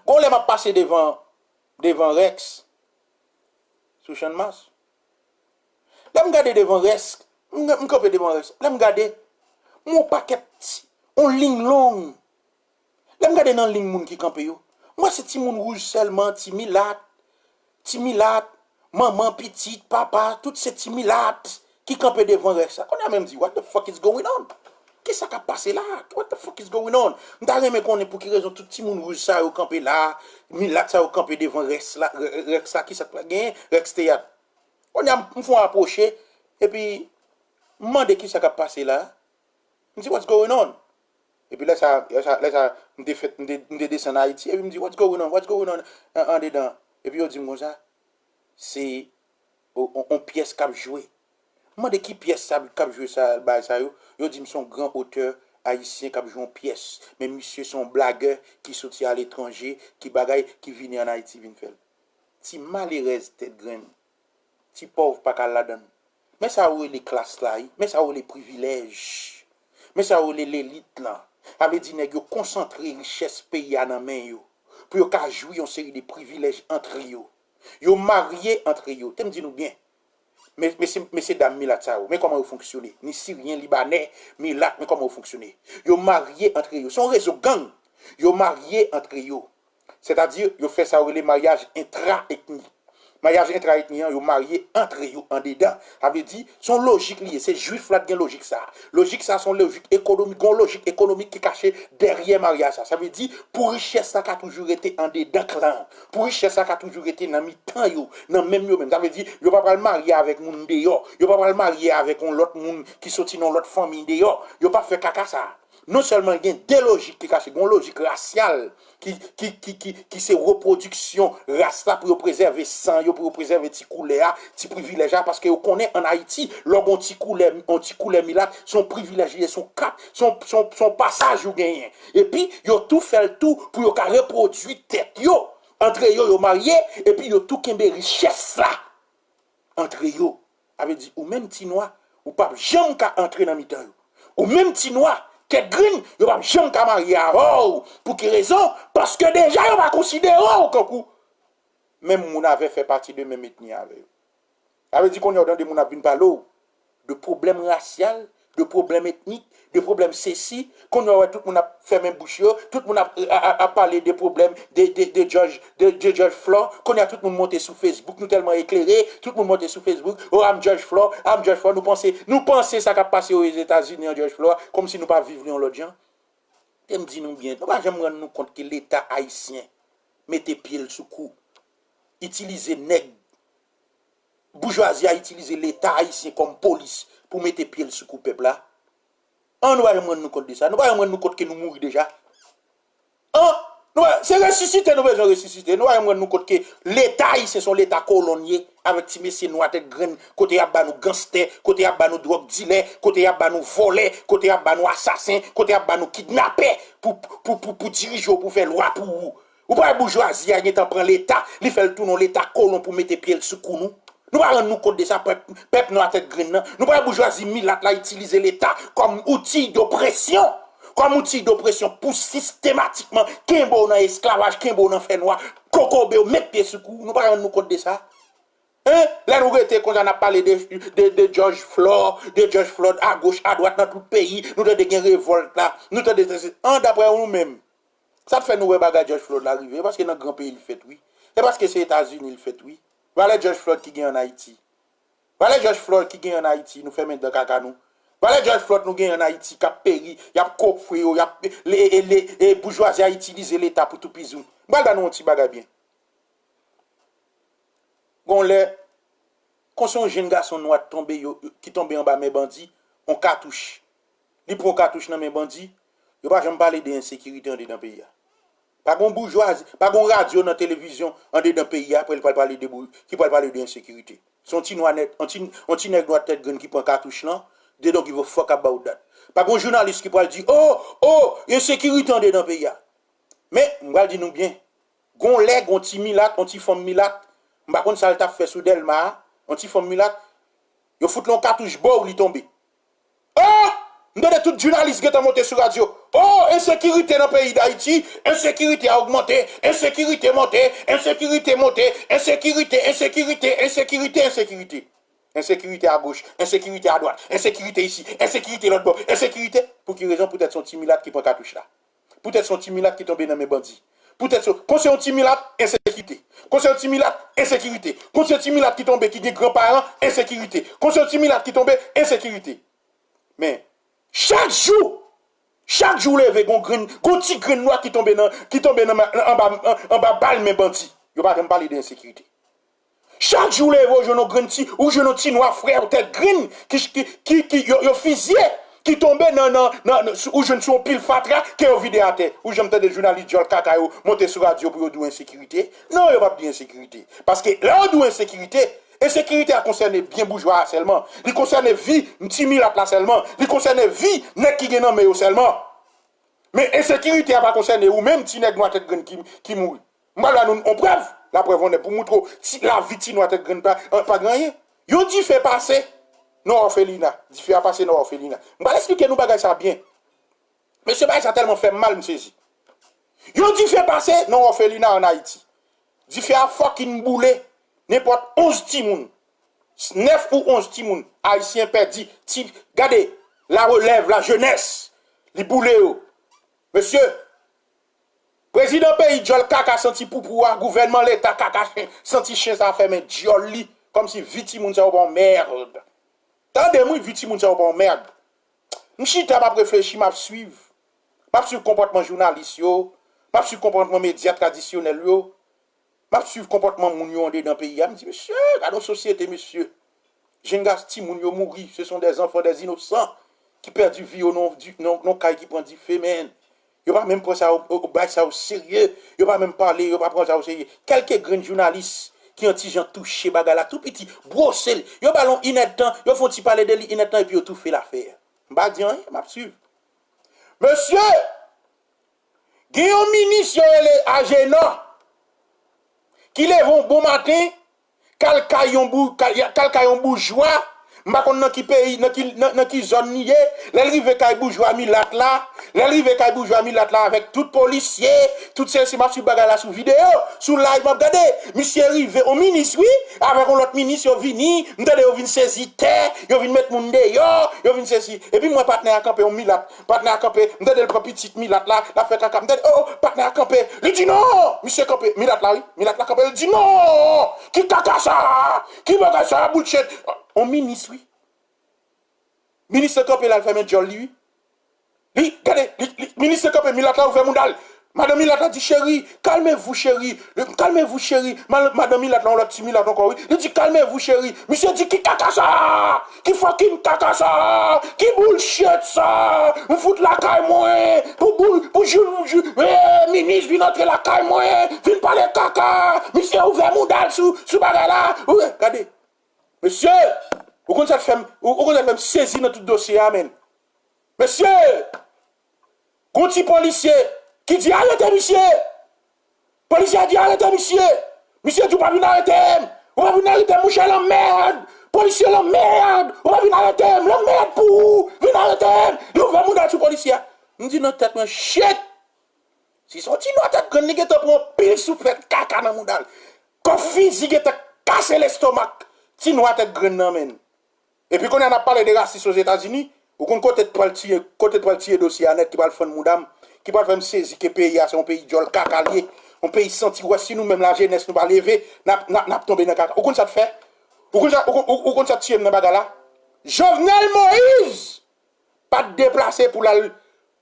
Gon lè m ap pase devan, devan Rex sou Channmas. Lè m gade devan Rex, m, m kanpe devan Rex. Lè m gade, m wè yon pakèt ti, yon liy long. Lè m gade nan liy moun ki kanpe yo, m wè se timoun wouj sèlman, ti milat, ti milat, manman, pitit, papa, tout se ti milat ki kanpe devan Rex la. Kounye a menm di, what the fuck is going on? Kisa k ap pase la? What the fuck is going on? M ta renmen konnen pou ki rezon tout timoun wouj sa yo kanpe la, milat sa yo kanpe devan Rex la, Rex la, kisa k genyen, Rex Teyat. Kounye a m fè yon apwoche, epi m mande kisa k ap pase la. M di, what's going on? Epi lè sa, lè sa, lè sa, m te fèt, m te, m te desann Ayiti, epi m di, what's going on? What's going on an, andedan? Epi yo di m konsa, se on, on, on pyès k ap jwe. M mande ki pyès sa k ap jwe sa, bagay sa yo. Yo di m se yon gran otè ayisyen k ap jwe yon pyès. Men misye se yon blagè ki soti aletranje, ki bagay, ki vini ann Ayiti vin fè l. Ti malerèz tèt grenn. Ti pòv pa ka ladan l. Men sa yo rele klas la, wi. Men sa yo rele privilèj. Men sa yo rele lelit lan. Sa vle di nèg yo konsantre richès peyi a nan men yo. Pou yo ka jwi yon seri de privilèj antre yo. Yo marye antre yo. Te m di nou byen. Men, mesye, mesye dam milat sa yo, men kòman yo fonksyone. Ni siryen, libanè, milat, men kòman yo fonksyone. Yo marye antre yo. Se yon rezo gang. Yo marye antre yo. Sètadi, yo fè sa yo rele maryaj entra-etnik. Maryaj entra-etnik an, yo marye antre yo andedan. Sa vle di, se yon lojik li ye. Se jwif la t gen lojik sa a. Lojik sa a se yon lojik ekonomik, gen yon lojik ekonomik ki kache dèyè maryaj sa a. Sa vle di, pou richès la ka toujou rete andedan klan an, pou richès la ka toujou rete nan mitan yo, nan menm yo menm. Sa vle di, yo pa pral marye avèk moun deyò. Yo pa pral marye avèk yon lòt moun ki soti nan yon lòt fanmi deyò. Yo p ap fè kaka sa a. Non sèlman gen de lojik ki kache, gen yon lojik rasyal ki, ki, ki, ki, ki se repwodiksyon ras la pou yo prezève san yo, pou yo prezève ti koulè a, ti privilèj la, paske yo konnen ann Ayiti, lè w gen yon ti koulè, yon ti koulè milat, se yon privilèj li ye, se yon kat, se yon, se yon, se yon pasaj ou genyen. Epi, yo tou fè l tou pou yo ka repwodui tèt yo antre yo, yo marye, epi yo tou kenbe richès la antre yo. Sa vle di, ou menm ti nwa, ou p ap janm ka antre nan mitan yo. Ou menm ti nwa, tèt grenn, yo p ap janm ka marye avè w. Pou ki rezon? Paske deja yo pa konsidere w kankou menm moun avè, fè pati de menm etni avè yo. Sa vle di kounye a w tande moun ap vin pale w de pwoblèm rasyal, de pwoblèm etnik, de pwoblèm sesi. Kounye a w wè tout moun ap fèmen bouch yo, tout moun ap, ap, ap pale de pwoblèm de, de, de George, de, de George Floyd. Kounye a tout moun monte sou Facebook, nou tèlman eklere, tout moun monte sou Facebook, oh, I'm George Floyd, I'm George Floyd. Nou panse, nou panse sa k ap pase Ozetazini an George Floyd, kòmsi nou pa viv li yon lòt jan. Te m di nou byen, nou pa janm rann nou kont ke Leta ayisyen mete pye l sou kou, itilize nèg boujwazi a itilize Leta ayisyen kòm polis pou mete pye l sou kou pèp la? An, nou pa janm rann nou kont de sa. Nou pa janm rann nou kont ke nou mouri deja. An, nou pa, se resisite nou bezwen resisite. Nou pa janm rann nou kont ke Leta ayisyen se yon Leta kolon l ye, avèk ti mesye nwa tèt grenn, kote y ap ba nou ganstè, kote y ap ba nou dwòg dilè, kote y ap ba nou vòlè, kote y ap ba nou asasen, kote y ap ba nou kidnapè pou, pou, pou, pou dirije w, pou fè lwa pou ou. Ou pa wè boujwazi a gentan pran Leta, li fè l tounen yon Leta kolon pou mete pye l sou kou nou? Nou pa rann nou kont de sa, pèp, pèp nwa tèt grenn nan? Nou pa wè boujwazi milat la itilize Leta kòm outi dopresyon, kòm outi dopresyon pou sistematikman kenbe w nan esklavaj, kenbe w nan fènwa, kokobe w, met pye sou kou w? Nou pa rann nou kont de sa? Hein? Lè nou rete konsa, n ap pale de, de, de George Floyd, de George Floyd, agoch, adwat, nan tout peyi, nou tande gen revòlt la, nou tande, an, daprè nou menm, sa k fè nou wè bagay George Floyd la rive? E paske nan gran peyi l fèt, wi. E paske se Etazini l fèt, wi. Valè George Floyd ki gen ann Ayiti. Valè George Floyd ki gen ann Ayiti, nou fèmen dan kaka nou. Valè George Floyd nou gen ann Ayiti k ap peri, y ap kofre yo, y ap, le, e, le, e, boujwazi a itilize Leta pou toupizi w. M pral ba nou yon ti bagay byen. Gon lè, kon se yon jenn gason nwa tonbe yo, ki tonbe anba men bandi, yon katouch. Li pran yon katouch nan men bandi, yo pa janm pale de ensekirite andedan peyi a. Pa gon boujwazi, pa gon radyo nan televizyon andedan peyi a, apre li pral pale de bou-, ki pral pale de ensekirite. Se yon ti nwa nèt, yon ti, yon ti nèg nwa tèt grenn ki pran katouch lan, they don't give a fuck about that. Pa gon jounalis ki pral di, oh, oh, ensekirite andedan peyi a. Men, m pral di nou byen, gon lè, gon ti milat, yon ti fanm milat, m pa konn sa l t ap fè sou Dèlma a, yon ti fanm milat, yo fout l yon katouch bò w li tonbe. Oh! M tande tout jounalis gentan monte sou radyo. Oh, ensekirite nan peyi Dayiti, ensekirite a ogmante, ensekirite monte, ensekirite monte, ensekirite, ensekirite, ensekirite, ensekirite. Ensekirite agoch, ensekirite adwat, ensekirite isi, ensekirite lòt bò, ensekirite. Pou ki rezon? Poutèt se yon ti milat ki pran katouch la. Poutèt se yon ti milat ki tonbe nan men bandi. Poutèt se, kon se yon ti milat, ensekirite. Kon se yon ti milat, ensekirite. Kon se yon ti milat ki tonbe, ki gen granparan, ensekirite. Kon se yon ti milat ki tonbe, ensekirite. Men, chak jou, chak jou w leve, gon grenn, gon ti grenn nwa ki tonbe nan, ki tonbe nan, anba, anba bal men bandi. Yo pa janm pale de ensekirite. Chak jou w leve, w jwenn yon grenn ti, ou jwenn yon ti nwa frè w tèt grenn ki, ki, ki, ki yo, yo fizye, ki tonbe nan, nan, nan, nan, sou, ou jwenn sou yon pil fatra ke yo vide atè. Ou janm tande jounalis djòl kaka yo monte sou radyo pou yo di w ensekirite? Non, yo p ap di ensekirite. Paske lè yo di w ensekirite, ensekirite a konsène byen boujwa a sèlman. Li konsène vi ti milat la sèlman. Li konsène vi nèg ki gen nan men yo sèlman. Men ensekirite a pa konsène ou menm, ti nèg nwa tèt grenn ki, ki mouri. M pral ba nou yon prèv, laprèv onè, pou moutre w si lavi ti nwa tèt grenn pa, pa gen anyen. Yon dife pase nan òfelina. Dife a pase nan òfelina. M pral esplike nou bagay sa byen. Mesye, bagay sa tèlman fè m mal, m sezi. Yon dife pase nan òfelina ann Ayiti. Dife a fucking boule nenpòt onz timoun. Nèf ou onz timoun ayisyen pèdi. Ti, gade, la relèv, la jenès, li boule yo. Mesye, prezidan peyi djòl kaka santi poupou a, gouvènman leta kaka chen, santi chen sa fèmen djòl li, kòmsi vi timoun sa yo pa yon mèd. Tande m wi, vi timoun sa yo pa yon mèd. M chita, m ap reflechi, m ap swiv. M ap swiv konpòtman jounalis yo, m ap swiv konpòtman medya tradisyonèl yo, m ap swiv konpòtman moun yo andedan peyi a. M di, mesye, gade yon sosyete, mesye. Jenn gason, timoun yo mouri, ce sont des enfants, des innocents ki pèdi vi yo nan, nan, nan kay ki pran dife, men. Yo pa menm pran sa, o, o, bay sa o serye. Yo pa menm pale, yo pa pran sa o serye. Kèlke grenn jounalis ki yon ti jan touche bagay la, tou piti, bwose l. Yo ba l yon inèdtan, yo fè yon ti pale de li inèdtan, epi yo toufe lafè a. M pa di anyen, m ap swiv. Mesye, gen yon minis yo rele Ajenan ki leve yon bon maten, k al kay yon bou-, kay, k al kay yon boujwa, m pa konn nan ki peyi, nan ki, nan, nan ki zòn li ye, lè l rive kay boujwa milat la, lè l rive kay boujwa milat la avèk tout polisye, tout sesi, m ap swiv bagay la sou videyo, sou live m ap gade, misye rive, yon minis wi, avèk yon lòt minis yo vini, m tande yo vin sezi tè, yo vin met moun deyò, yo vin sezi, epi m wè patnè a kanpe yon milat, patnè a kanpe, m tande l pran pitit milat la, l ap fè kaka, m tande, oh, oh, patnè a kanpe, li di non, misye kanpe, milat la wi, milat la kanpe, li di non, ki kaka sa, ki bagay sa, bullshit, yon minis wi. Minis lan kanpe la, l fèmen djòl li wi. Li, gade, li, li, minis lan kanpe, milat la ouvè mouda l. Madan milat la di, cheri, kalmevou, cheri. Kalmevou, cheri. Madan milat la, yon lòt ti milat ankò, wi. Li di, kalmevou, cheri. Misye di, ki kaka sa? Ki fucking kaka sa? Ki bullshit sa? M fout lakay mwen. Pou boul, pou jou, jou, eh, minis vin antre lakay mwen. Vin pale kaka. Misye ouvè mouda l sou, sou bagay la. Ou, gade. Mesye, ou konn sa k fè m, ou, ou konn sa k fè m sezi nan tout dosye a, menn. Mesye, gon ti polisye ki di, arete misye! Polisye a di, arete misye! Misye di, ou pa vin arete m! Ou pa vin arete m, monchè, lanmèd! Polisye, lanmèd! Ou pa vin arete m, lanmèd pou ou! Vin arete m! Li ouvè mouda l sou polisye a. M di nan tèt mwen, shit! Si se yon ti nwa tèt grenn, li gentan pran yon pil souflèt kaka nan mouda l. Kòf fizi gentan kase lestomak ti nwa tèt grenn nan, menn. Epi kounye a n ap pale de rasis Ozetazini, ou konn kote t pral tiye, kote t pral tiye dosye a nèt ki pral fann mouda m, ki pral fè m sezi ke peyi a se yon peyi djòl kaka l ye, yon peyi santi wè si nou menm lajenès nou pa leve, n ap, n ap, n ap tonbe nan kaka. Ou konn sa t fè? Ou konn sa, ou, ou, ou konn sa t tiye m nan bagay la? Jovenel Moïse pa t deplase pou l al,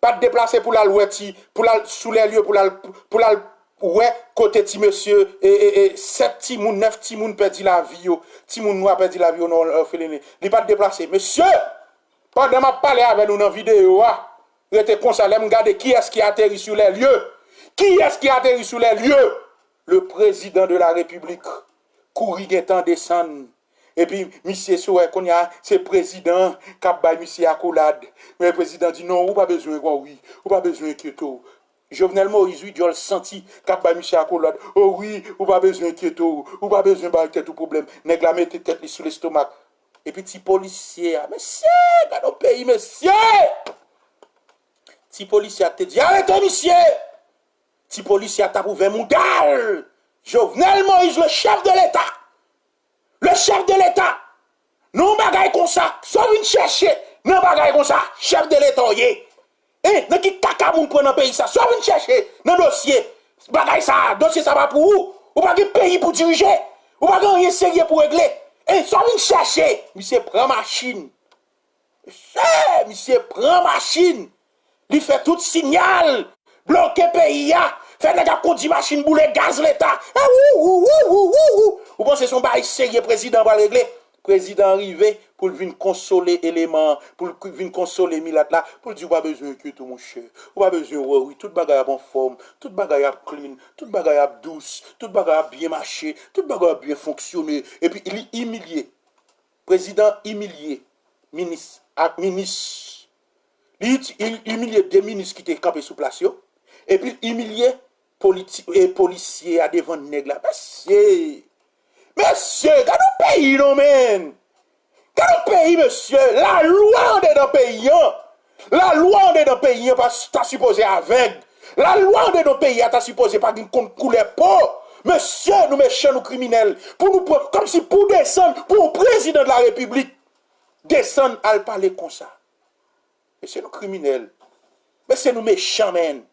pa t deplase pou l al wè ti, pou l al sou lè lye, pou l al, pou l al wè kote ti mesye, e, e, e, sèt timoun, nèf timoun pèdi lavi yo, timoun nwa pèdi lavi yo nan òfeline. Li pa t deplase. Mesye, pandan m ap pale avè nou nan videyo a, rete konsa, lè m gade kiyès ki ateri sou lè lye, kiyès ki ateri sou lè lye? Le président de la République kouri gentan desann. Epi misye sou wè kounye a, se prezidan k ap bay misye akolad. Men prezidan di, non, ou pa bezwen wori, ou pa bezwen enkyete w. Jovenel Moïse, wi, djòl santi, k ap bay misye akolad. O wi, ou pa bezwen enkyete w, ou pa bezwen bay tèt ou pwoblèm. Nèg la mete tèt li sou lestomak. Epi ti polisye a, mesye, gade yon peyi, mesye! Ti polisye a te di, arete misye! Ti polisye a t ap ouvè mouda l. Jovenel Moïse, le chef de l'État. Le chef de l'État. Nan yon bagay konsa, sa w vin chèche nan bagay konsa, chèf de l'État w ye. Hein, nan ki kaka moun pran nan peyi sa? Sa w vin chèche nan dosye bagay sa? Dosye sa pa pou ou. Ou pa gen peyi pou dirije. Ou pa gen anyen serye pou regle. Hein, sa w vin chèche? Misye pran machin. Mesye, misye pran machin. Li fè tout sinyal. Bloke peyi a. Fè nèg ap kondi machin boule gaz leta. E wou, wou, wou, wou, wou, wou. Ou panse se yon bagay serye prezidan pral regle? Prezidan rive pou l vin konsole eleman an, pou l k-, vin konsole milat la, pou l di, ou pa bezwen enkyete w, monchè. Ou pa bezwen wori, tout bagay ap anfòm, tout bagay ap clean, tout bagay ap dous, tout bagay ap byen mache, tout bagay ap byen fonksyone. Epi li imilye. Prezidan imilye minis ak minis. Li iti-, il imilye de minis ki te kanpe sou plas yo. Epi l imilye politi-, e polisye a devan nèg la. Mesye! Mesye! Gade yon peyi non, menn! Gade yon peyi, mesye! Lalwa andedan peyi an! Lalwa andedan peyi an pa, ta sipoze avèg. Lalwa andedan peyi a ta sipoze pa gen konn koulè po. Mesye, nou mechan, nou kriminèl. Pou nou pran, kòmsi pou desann, pou yon prezidan de la repiblik desann al pale konsa. Mesye, nou kriminèl. Mesye, nou mechan, menn.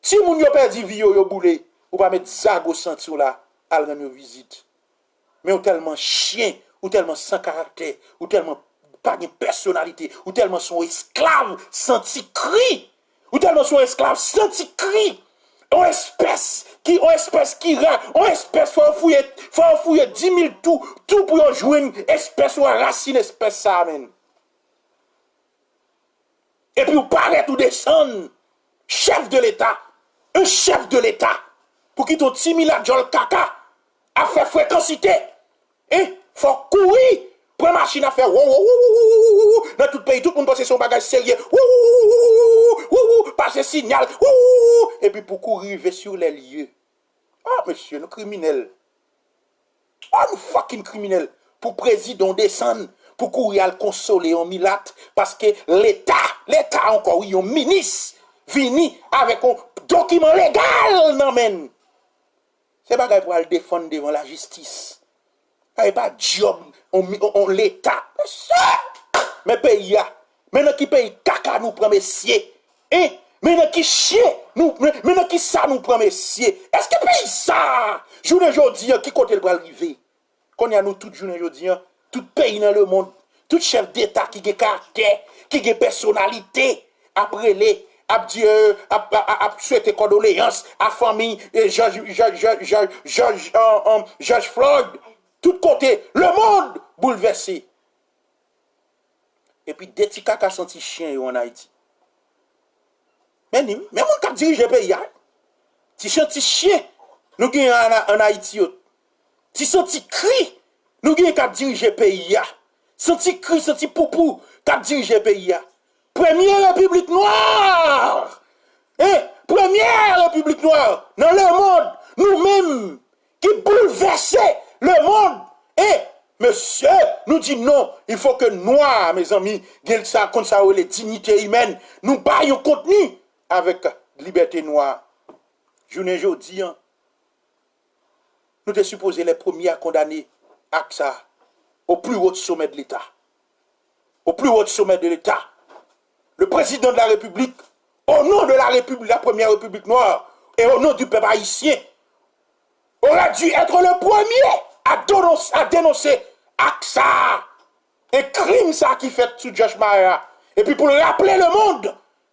Timoun yo pèdi vi yo, yo boule. Ou pa met zago santi w la, al rann yo vizit. Men ou tèlman chen, ou tèlman san karaktè, ou tèlman pa gen pèsonalite, ou tèlman se yon esklav santi kri. Ou tèlman se yon esklav santi kri. Yon espès ki, yon espès ki ra, yon espès fò yo fouye, fò yo fouye di mil tou, tou pou yo jwenn espès ou a, rasin espès sa a, menn. Epi ou parèt ou desann, chèf de leta, un chèf de leta, pou kite yon ti milat djòl kaka ap fè frekansite. Hein? Fò kouri, pran machin ap fè wou, wou, wou, nan tout peyi, tout moun panse se yon bagay serye. Wou, wou, wou, pase sinyal, wou, wou, wou, epi pou kouri rive sur les lieux. Ah, mesye, nou kriminèl. Oh, nou fucking kriminèl. Pou prezidan w desann, pou kouri al konsole yon milat, paske leta, leta ankò, wi, yon minis vini avèk yon dokiman legal nan men l. Se bagay pou al defann devan lajistis. Sa e pa djòb on, on, on leta. Mesye! Men peyi a. Men nan ki peyi kaka nou pran, mesye. Hein? Men nan ki chen nou, men, men nan ki sa nou pran, mesye. Èske peyi sa a, jounen jodi a, ki kote l pral rive? Kounye a nou tout jounen jodi a, tout peyi nan lemonn, tout chèf deta ki gen karaktè, ki gen pèsonalite, ap rele, ap di, euh, ap, ap, ap swete kondoleyans a fanmi, euh, Jòj, Jòj, Jòj, Jòj, Jòj, euh, euh, Jòj Floyd. Tout kote, lemonn boulvèse. Epi de ti kaka santi chen yo ann Ayiti. Men ni, men moun k ap dirije peyi a. Ti santi chen nou genyen ann, ann Ayiti yo. Ti santi kri nou genyen k ap dirije peyi a. Santi kri, santi poupou k ap dirije peyi a. Premye repiblik nwa! Hein? Premye repiblik nwa nan lemonn, nou menm ki boulvèse lemonn. E, mesye, nou di non, il faut que nwa, mezanmi, gen sa, konn sa yo rele dignité humaine. Nou bay yon kontni avèk libète nwa. Jounen jodi an, nou te sipoze les premiers à condamner ak sa au plus haut sommet de l'État. Au plus haut sommet de l'État, le président de la République, au nom de la République, la première République noire, et au nom du peuple haïtien, aurait dû être le premier à dénoncer, à dénoncer ak sa e krim sa ki fèt sou Josh Maher a. Epi pou l raple lemonn,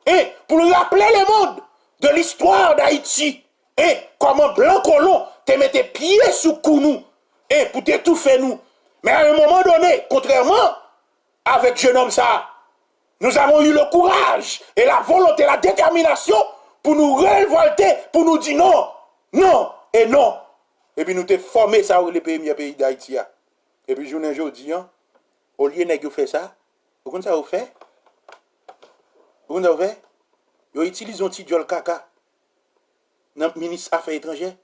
e pou l raple lemonn de listwa d Ayiti, e kòman blan kolon te mete pye sou kou nou, e pou te toufe nou. Men à un moment donné, kontrèman avèk jenòm sa, nous avons eu le courage et la volonté, la détermination pou nou revòlte, pou nou di non, non e non. Epi nou te fòme sa yo rele premye peyi Dayiti a. Epi jounen jodi an, olye nèg yo fè sa, ou konn sa yo fè? Ou konn sa yo fè? Yo itilize yon ti djòl kaka nan minis afè etranjè,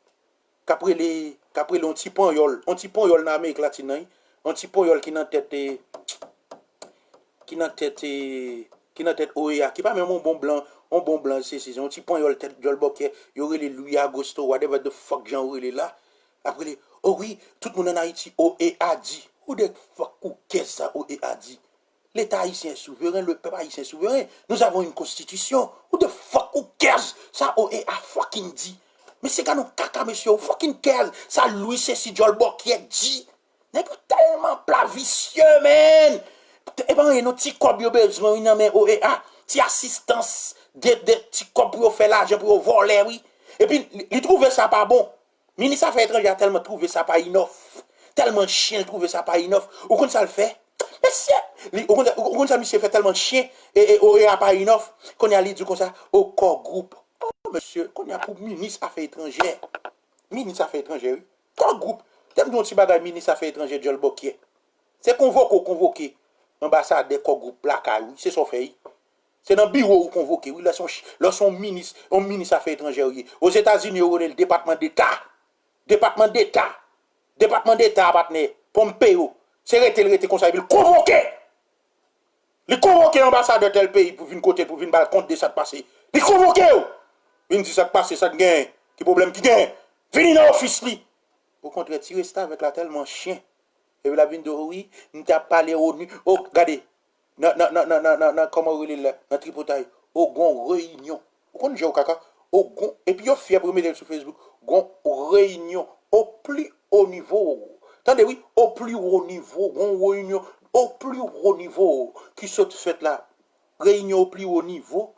k ap rele, k ap rele yon ti panyòl, yon ti panyòl nan Amerik Latin nan, wi. Yon ti panyòl ki nan tèt, eh, ki nan tèt, eh, ki nan tèt O E A, ki pa menm yon bon blan, yon bon blan, se, se, se yon ti panyòl tèt djòl bòkyè, yo rele Louis Agosto, whatever the fuck jan yo rele la. L ap rele, oh wi, tout moun ann Ayiti, O E A di. Who the fuck ou kè sa O E A di? Leta ayisyen souveren, le pèp ayisyen souveren. Nous avons une constitution. Who the fuck ou cares sa O E A fucking di? Mesye, gad yon kaka, mesye, ou fucking cares sa Louis sesi djòl bòkyè di? Nèg yo tèlman pla, visye, man. E pa anyen non, ti kòb yo bezwen, wi, nan men O E A. Ti asistans, de, de ti kòb pou yo fè lajan, pou yo vòlè, wi. Epi li, li twouve sa pa bon. Minis afè etranjè a tèlman twouve sa pa inòf, tèlman chen l twouve sa pa inòf. Ou konn sa l fè? Mesye, li, ou konn, ou konn sa misye fè tèlman chen e, e O E A pa inòf? Kounye a li di konsa, o Core Group. Oh, mesye, kounye a pou minis afè etranjè. Minis afè etranjè, wi. Core Group. Te m di yon ti bagay minis afè etranjè djòl bòkyè. Se konvoke w konvoke anbasadè Core Group lakay ou, wi. Se sa w fè, wi. Se nan biwo ou konvoke, wi, lè se yon ch-, lè se yon minis, yon minis afè etranjè ou ye. Ozetazini, yo rele l Depatman Deta. Depatman Deta. Depatman Deta, patnè. Pompeo. Se rete l rete konsa, epi l konvoke. Li konvoke anbasadè tèl peyi pou vin kote l, pou vin ba l kont de sa k pase. Li konvoke yo. Vin di sa k pase, sa k genyen, ki pwoblèm ki genyen. Vini nan ofis li. Okontrè, ti restavèk la tèlman chen. Epi l ap vin di w, wi, m t ap pale onu. O, gade, nan, nan, nan, nan, nan, nan, nan, kòman yo rele l la? Nan tripotay. O, gon reyinyon. Ou konn jan yo kaka? O, gon, epi yo fyè pou yo mete l sou Facebook. Gon reyinyon au plus haut niveau. Tande, wi, au plus haut niveau. Gon reyinyon au plus haut niveau ki sot fèt la. Reyinyon au plus haut niveau.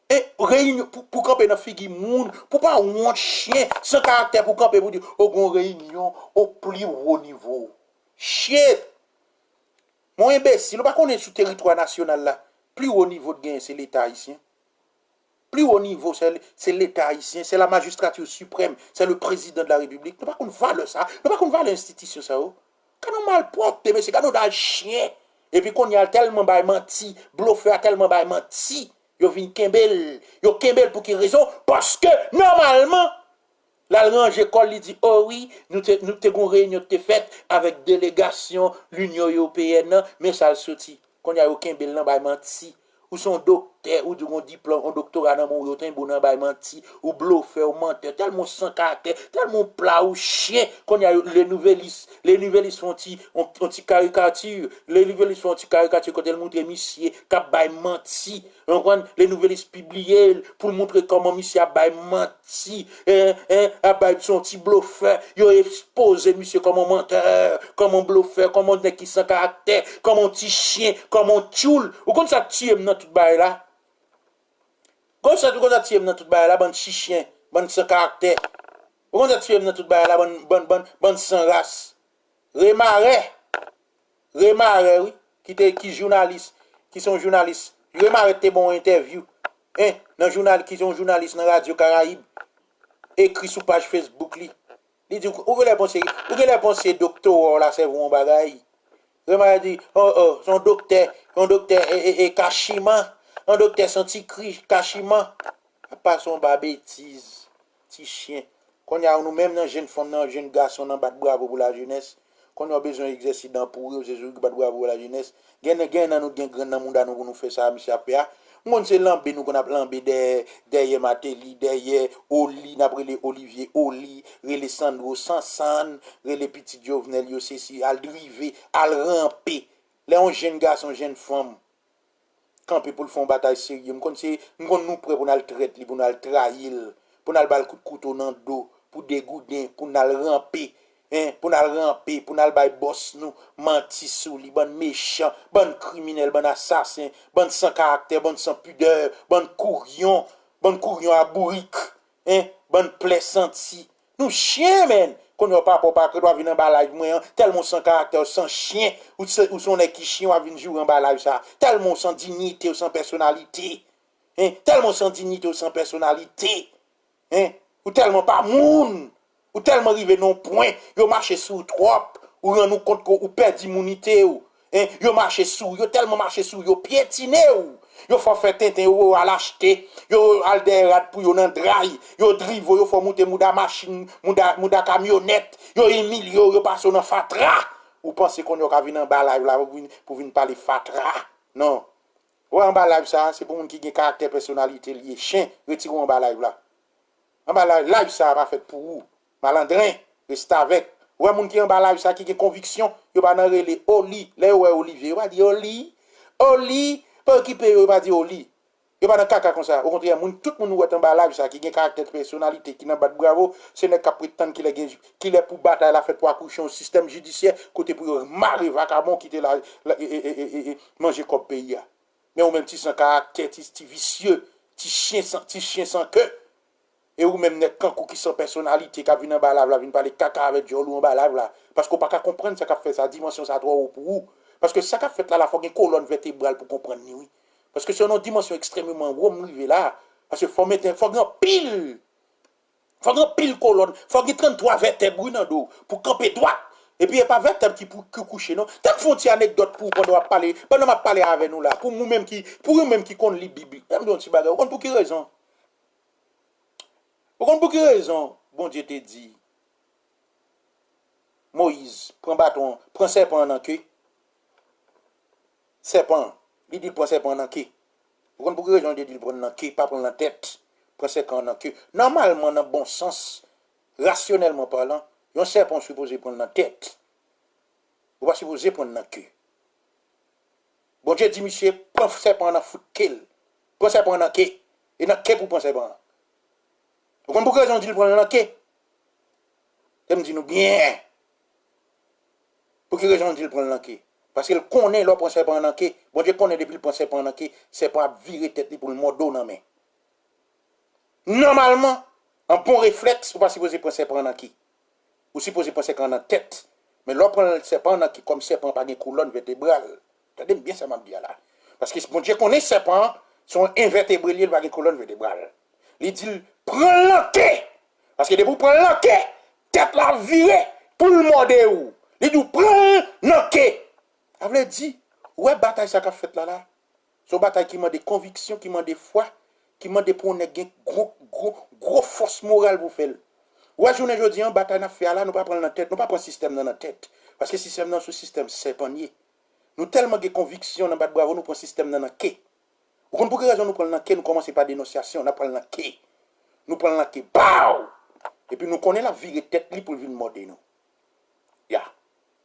E reyinyon pou, pou kanpe nan figi moun, pou pa wont chen, san karaktè pou kanpe pou di, o gon reyinyon au plus haut niveau. Shit! Mon enbesil, ou pa konnen sou teritwa nasyonal la, pli wo nivo t genyen se Leta ayisyen. Pli wo nivo se, se Leta ayisyen, se la magistrature suprême, se le président de la République. Nou pa konn valè sa, nou pa konn valè enstitisyon sa yo. Gad yon malpwòpte, mesye, gad yon dal chen. Epi kounye a l tèlman bay manti, blofè a tèlman bay manti, yo vin kenbe l. Yo kenbe l pou ki rezon? Paske, nòmalman, l al ranje kò l, li di, o wi, nou te, nou te gon reyinyon ki te fèt avèk delegasyon Linyon Ewopeyèn nan, men sa l soti. Kounye a yo kenbe l nan bay manti. Ou se yon doktè, ou di w gon diplòm, yon doktora nan men w, yo tenbe w nan bay manti, ou blofè, ou mantè, tèlman w san karaktè, tèlman w pla, ou chen. Kounye a yo, Le Nouvelliste, Le Nouvelliste fè yon ti, yon, yon ti karikati, Le Nouvelliste fè yon ti karikati kote l moutre misye k ap bay manti. Ou konprann? Le Nouvelliste pibliye l pou l moutre kòman misye ap bay manti. Hein, hein, ap bay, se yon ti blofè. Yo ekspoze misye kòman mantè, kòman blofè, kòman nèg ki san karaktè, kòman ti chen, kòman tchoul. Ou konn sa k tiye m nan tout bagay la? Bon, sa tou konn sa tiye m nan tout bagay la, bann chichyen, bann san karaktè. Ou konn sa tiye m nan tout bagay la, bann, bann, bann, bann san ras. Remarè. Remarè, wi. Ki te, ki jounalis, ki se yon jounalis. Remarè te ba w entèvyou. Hein, nan jounal, ki se yon jounalis nan Radyo Karayib. Ekri sou paj Facebook li. Li di, ou genlè panse, ou genlè panse doktora w la sèvi w yon bagay. Remarè di, oh, oh, se yon doktè, yon doktè, e, e, e, kachiman. Yon doktè santi kri, kachiman. Ap pase yon ba betiz, ti chen. Kounye a, nou menm nan jenn fanm nan, jenn gason nan bat bravo pou lajenès. Kounye a, w bezwen egzèse dan pouri w, se sou ki bat bravo pou lajenès. Gen, gen nan nou, gen grenn nan mouda nou pou nou fè sa a misye ap fè a. M konn se lanbe nou konn ap lanbe dèyè, dèyè Martelly, dèyè Oli, n ap rele Olivier Oli, rele Sandro Sansann, rele pitit Jovenel yo sesi, al drive, al ranpe. Lè yon jenn gason, jenn fanm kanpe pou l fè yon batay serye. M konn se, m konn nou prè pou n al trèt li, pou n al trayi l, pou n al ba l kout kouto nan do, pou degouden, pou n al ranpe, hein, pou n al ranpe, pou n al bay bòs nou manti sou li, bann mechan, bann kriminèl, bann asasen, bann san karaktè, bann san pidè, bann kouryon, bann kouryon a bourik, hein, bann plè santi. Nou chen, menn! Kounye a w pa pè w pa krent, w ap vin anba live mwen an, tèlman w san karaktè, w san chen, ou se, ou se yon nèg ki chen, w ap vin joure anba live sa. Tèlman w san diyite, w san pèsonalite. Hein? Tèlman w san diyite, w san pèsonalite. Hein? Ou tèlman pa moun. Ou tèlman rive nan yon pwen, yo mache sou w twòp, ou rann ou kont ke ou pèdi mounite w. Hein, yo mache sou, yo tèlman mache sou, yo pyetine w. Yo fè w fè tenten, yo al achte, yo al dèyè rad pou yo nan dray, yo drive w, yo fè w moute mouda machin, mouda, mouda kamyonèt, yo imilye w, yo pase w nan fatra. Ou panse kounye a w ka vin anba live la pou vin, pou vin pale fatra. Non. Ou wè anba live sa, se pou moun ki gen karaktè, pèsonalite li ye. Chen, retire w anba live la. Anba live, live sa a pa fèt pou ou. Malandren, restavèk. Ou wè moun ki anba live sa ki gen konviksyon, yo pa nan rele Oli. Lè yo wè Olivier, yo pa di Oli. Oli, pa okipe yo, yo pa di Oli. Yo pa nan kaka konsa. Okontrè, moun, tout moun ou wè t anba live sa ki gen karaktè, pèsonalite, ki nan bat bravo, se nèg k ap pretann kilè gen, kilè pou batay la fèt pou akouche yon sistèm jidisyè kote pou yo mare vakabon ki te la, la e, e, e, e, e, e manje kòb peyi a. Men ou menm ti san karaktè, ti, ti visye, ti chen san, ti chen san kè. E ou menm nèg kankou ki san pèsonalite k ap vin anba live la, vin pale kaka avè djòl ou anba live la. Paske w pa ka konprann sa k ap fèt sa, dimansyon sa twò wo pou ou. Paske sa k ap fèt la, la fò gen kolòn vètebral pou konprann li, wi. Paske se nan yon dimansyon ekstrèmeman wo m rive la. Paske fò mete, fò gen anpil, fò gen anpil kolòn, fò gen tranntwa vètèb, wi, nan do w pou kanpe dwat. Epi e pa vètèb ki pou, ki kouche, non. Tèm fè yon ti anekdòt pou ou pandan w ap pale, pandan m ap pale avè nou la, pou ou menm ki, pou ou menm ki konn li Bib. Tèm di yon ti bagay, ou konn pou ki rezon? Ou konn pou ki rezon Bondye te di Moyiz, pran baton an, pran sèpan an nan ke? Sèpan an. Li di l pran sèpan an nan ke. Ou konn pou ki rezon li te di l pran l nan ke, pa pran l nan tèt? Pran sèpan an nan ke. Nòmalman, nan bon sans, rasyonèlman palan, yon sèpan ou sipoze pran l nan tèt. Ou pa sipoze pran l nan ke. Bondye di misye, pran sèpan an nan fout ke l. Pran sèpan an nan ke. E nan ke pou pran sèpan an. Ou konn pou ki rezon l di l pran l nan ke? Ke m di nou byen. Pou ki rezon l di l pran l nan ke? Paske l konnen lè w pran sèpan an nan ke, Bondye konnen depi l pran sèpan an nan ke, sèpan an ap vire tèt li pou l mòde w nan men. Nòmalman, an bon reflèks, ou pa sipoze pran sèpan an nan ke. Ou sipoze pran sèpan an nan tèt. Men lè w pran sèpan an nan ke, kòm sèpan an pa gen kolòn vètebral, tande m byen sa m ap di a la. Paske Bondye konnen sèpan an, se yon envètebre li ye, li pa gen kolòn vètebral. Li di l, pran l nan ke. Paske depi w pran l nan ke, tèt la ap vire pou l mòde w. Li di w, pran l nan ke. Sa vle di, ou wè batay sa k ap fèt la la? Se yon batay ki mande konviksyon, ki mande fwa, ki mande pou yon nèg gen gwo, gwo, gwo fòs moral pou fè l. Ou wè, jounen jodi an, batay n ap fè a la, nou pa pran l nan tèt, nou pa pran sistèm nan nan tèt. Paske sistèm nan se yon sistèm sèpan l ye. Nou tèlman gen konviksyon nan bat bravo, nou pran sistèm nan nan ke. Ou konn pou ki rezon nou pran l nan ke? Nou kòmanse pa denonsyasyon, n ap pran l nan ke. Nou pran l nan ke, baw! Epi nou konnen l ap vire tèt li pou l vin mòde nou. Ya.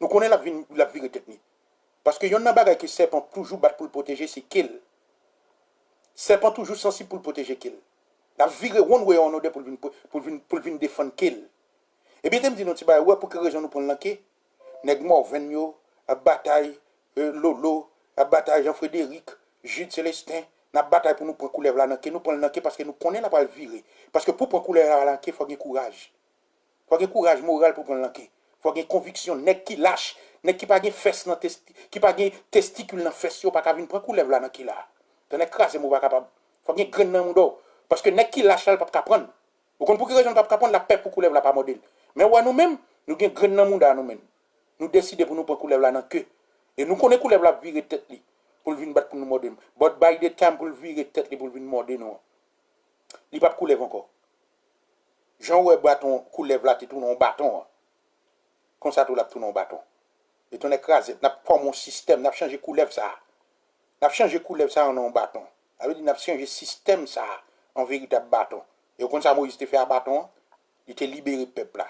Nou konnen l ap vin, l ap vire tèt li. Paske yonn nan bagay ke sèpan toujou bat pou l pwoteje, se ke l. Sèpan toujou sansib pou l pwoteje ke l. L ap vire one way or another pou l vin, pou l vin, pou l vin defann ke l. Ebyen, te m di nou ti bagay, ou wè pou ki rezon nou pran l nan ke? Nèg Mòvenn yo ap batay, e, Lolo, ap batay Jean Frédéric, Jude Célestin, N ap batay pou nou pran koulèv la nan ke, nou pran l nan ke paske nou konnen l ap al vire. Paske pou pran koulèv la nan ke, fò gen kouraj. Fò gen kouraj moral pou pran l nan ke. Fò gen konviksyon. Nèg ki lach, nèg ki pa gen fès nan testi, ki pa gen testikil nan fès yo, pa ka vin pran koulèv la nan ke la. Tonnè kraze m, ou pa kapab. Fò gen grenn nan mouda w. Paske nèg ki lach la, l p ap ka pran l. Ou konn pou ki rezon l p ap ka pran l? L ap pè pou koulèv la pa mòde l. Men w wè nou menm, nou gen grenn nan mouda nou menm. Nou deside pou nou pran koulèv la nan ke. E nou konnen koulèv la ap vire tèt li pou l vin bat pou nou mòde l. But by the time pou l vire tèt li pou l vin mòde nou an, li p ap koulèv ankò. Jan w wè baton koulèv la te tounen yon baton an, konsa tou l ap tounen yon baton. E tonnè kraze, n ap fòme yon sistèm, n ap chanje koulèv sa a. N ap chanje koulèv sa a an yon baton. Sa vle di n ap chanje sistèm sa a an veritab baton. E w konn sa Moyiz te fè a baton an? Li te libere pèp la.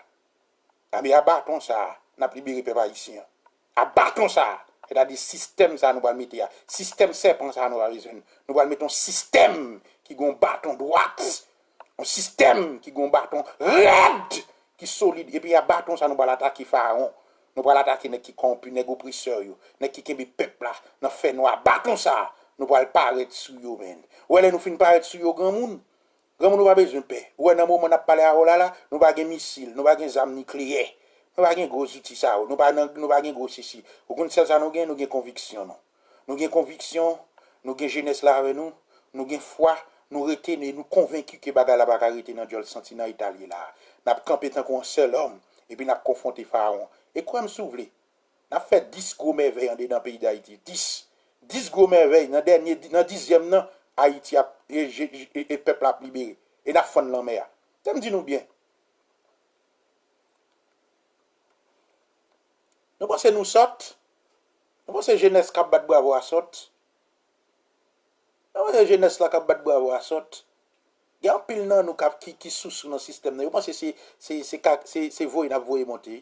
Ebyen, a baton sa a, n ap libere pèp ayisyen an. A baton sa a, sètadi sistèm sa a nou pral mete a, sistèm sèpan sa a nou pral bezwen. Nou pral mete yon sistèm ki gen yon baton dwat, yon sistèm ki gen yon baton rèd, ki solid. Epi a baton sa a, nou pral atake Farawon. Nou pral atake nèg ki kòwonpi, nèg opresè yo, nèg ki kenbe pèp la nan fènwa. A baton sa a, nou pral parèt sou yo, menn. Ou wè lè nou fin parèt sou yo, granmoun, granmoun, ou pa bezwen pè. Ou wè nan moman n ap pale avè w la la, nou pa gen misil, nou pa gen zam nikleyè. Nou pa gen gwo zouti sa yo, nou pa nan, nou pa gen gwo sesi. Ou konn sèl sa nou gen, nou gen konviksyon nou. Nou gen konviksyon, nou gen jenès la avè nou, nou gen fwa, nou rete, nou, nou konvenki ke bagay la pa ka rete nan djòl santi nan eta l ye la a. N ap kanpe tankou yon sèl òm, epi n ap konfwonte Farawon. E kwè m si w vle, n ap fè dis gwo mèvèy andedan peyi Dayiti. Dis. Dis gwo mèvèy. Nan dènye, nan dizyèm nan, Ayiti ap, e, je- e, e pèp la ap libere. E n ap fann lanmè a. Kite m di nou byen. Nou panse nou sòt? Nou panse jenès k ap bat bravo a sòt? Yo panse jenès la k ap bat bravo a sòt. Gen anpil nan nou k ap, ki, ki sousou nan sistèm nan. Yo panse se, se, se, ka- se, se voye n ap voye monte.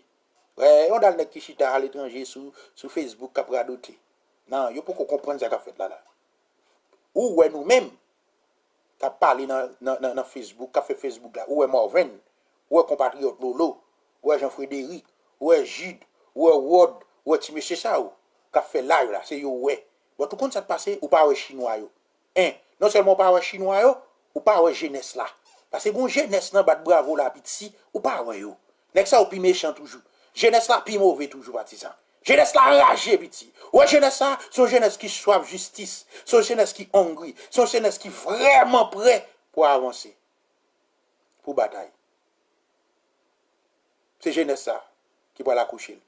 Wè, yon dal nèg ki chita aletranje sou, sou Facebook k ap radote. Non, yo poko konprann sa k ap fèt la la. Ou wè nou menm k ap pale nan, nan, nan, nan Facebook, k ap fè Facebook la. Ou wè Morvan, ou wè konpatriyòt Lolo, ou wè Jean Frédéric, ou wè Jude, ou wè Rod, ou wè ti mesye sa yo k ap fè live la, se yo ou wè. But ou konn sa k pase? Ou pa wè chinwa yo. En, non sèlman ou pa wè chinwa yo, ou pa wè jenès la. Paske gon jenès nan bat bravo la piti, ou pa wè yo. Nèg sa yo pi mechan toujou. Jenès la pi move toujou, patizan. Jenès la anraje piti. Ou wè jenès sa, se yon jenès ki swaf jistis. Se yon jenès ki hungry. Se yon jenès ki vrèman prè pou avanse. Pou batay. Se jenès sa ki pral akouche l.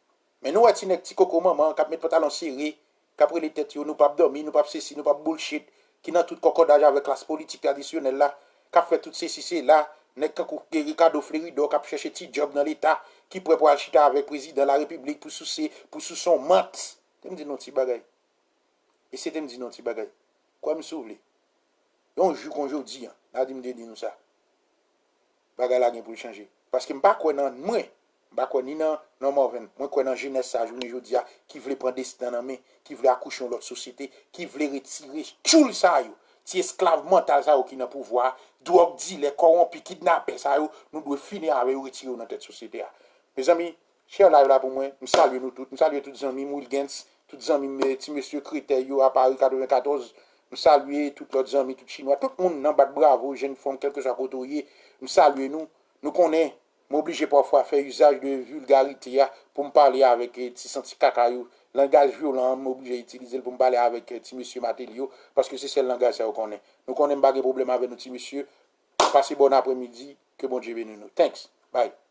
Men nou wè ti nèg ti koko manman k ap met pantalon sere, k ap rele tèt yo, nou p ap dòmi, nou p ap sesi, nou p ap bullshit, ki nan tout kòkòdaj avèk klas politik tradisyonèl la, k ap fè tout sesi sela, nèg tankou Ricardo Fleridor k ap chèche ti djòb nan Leta, ki prè pou al chita avèk prezidan larepiblik pou souse, pou souse yon mant. Te m di nou ti bagay. Eseye te m di nou ti bagay. Kwè m si w vle. Yon jou kon jodi a, n a di m te di nou sa. Bagay la gen pou l chanje. Paske m pa kwè nan mwen. M pa kwè ni nan, nan Morvan. Mwen kwè nan jenès sa jounen jodi a ki vle pran desten an nan men, ki vle akouche yon lòt sosyete, ki vle retire tchoul sa yo, ti esklav mantal sa yo ki nan pouvwa a, dwòg dilè, kòwonpi, kidnapè sa yo, nou dwe fini avè yo, retire yo nan tèt sosyete a. Mezanmi, share live la pou mwen. M salye nou tout. M salye tout zanmi m Wilgens, tout zanmi m, eh, ti mesye Kretèy yo, a Paris katrevenkatòz. M salye tout lòt zanmi, tout chinwa, tout moun nan bat bravo, jenn fanm, kèlkeswa kote w ye. M salye nou. Nou konnen, m oblije pafwa fè izaj de vilgarite a pou m pale avèk, eh, ti santi kaka yo. Langaj vyolan an, m oblije itilize l pou m pale avèk, eh, ti mesye Martelly yo, paske se sèl langaj sa yo konnen. Nou konnen m pa gen pwoblèm avè nou, ti mesye. Pase bòn aprèmidi, ke Bondye beni nou. Thanks. Bye.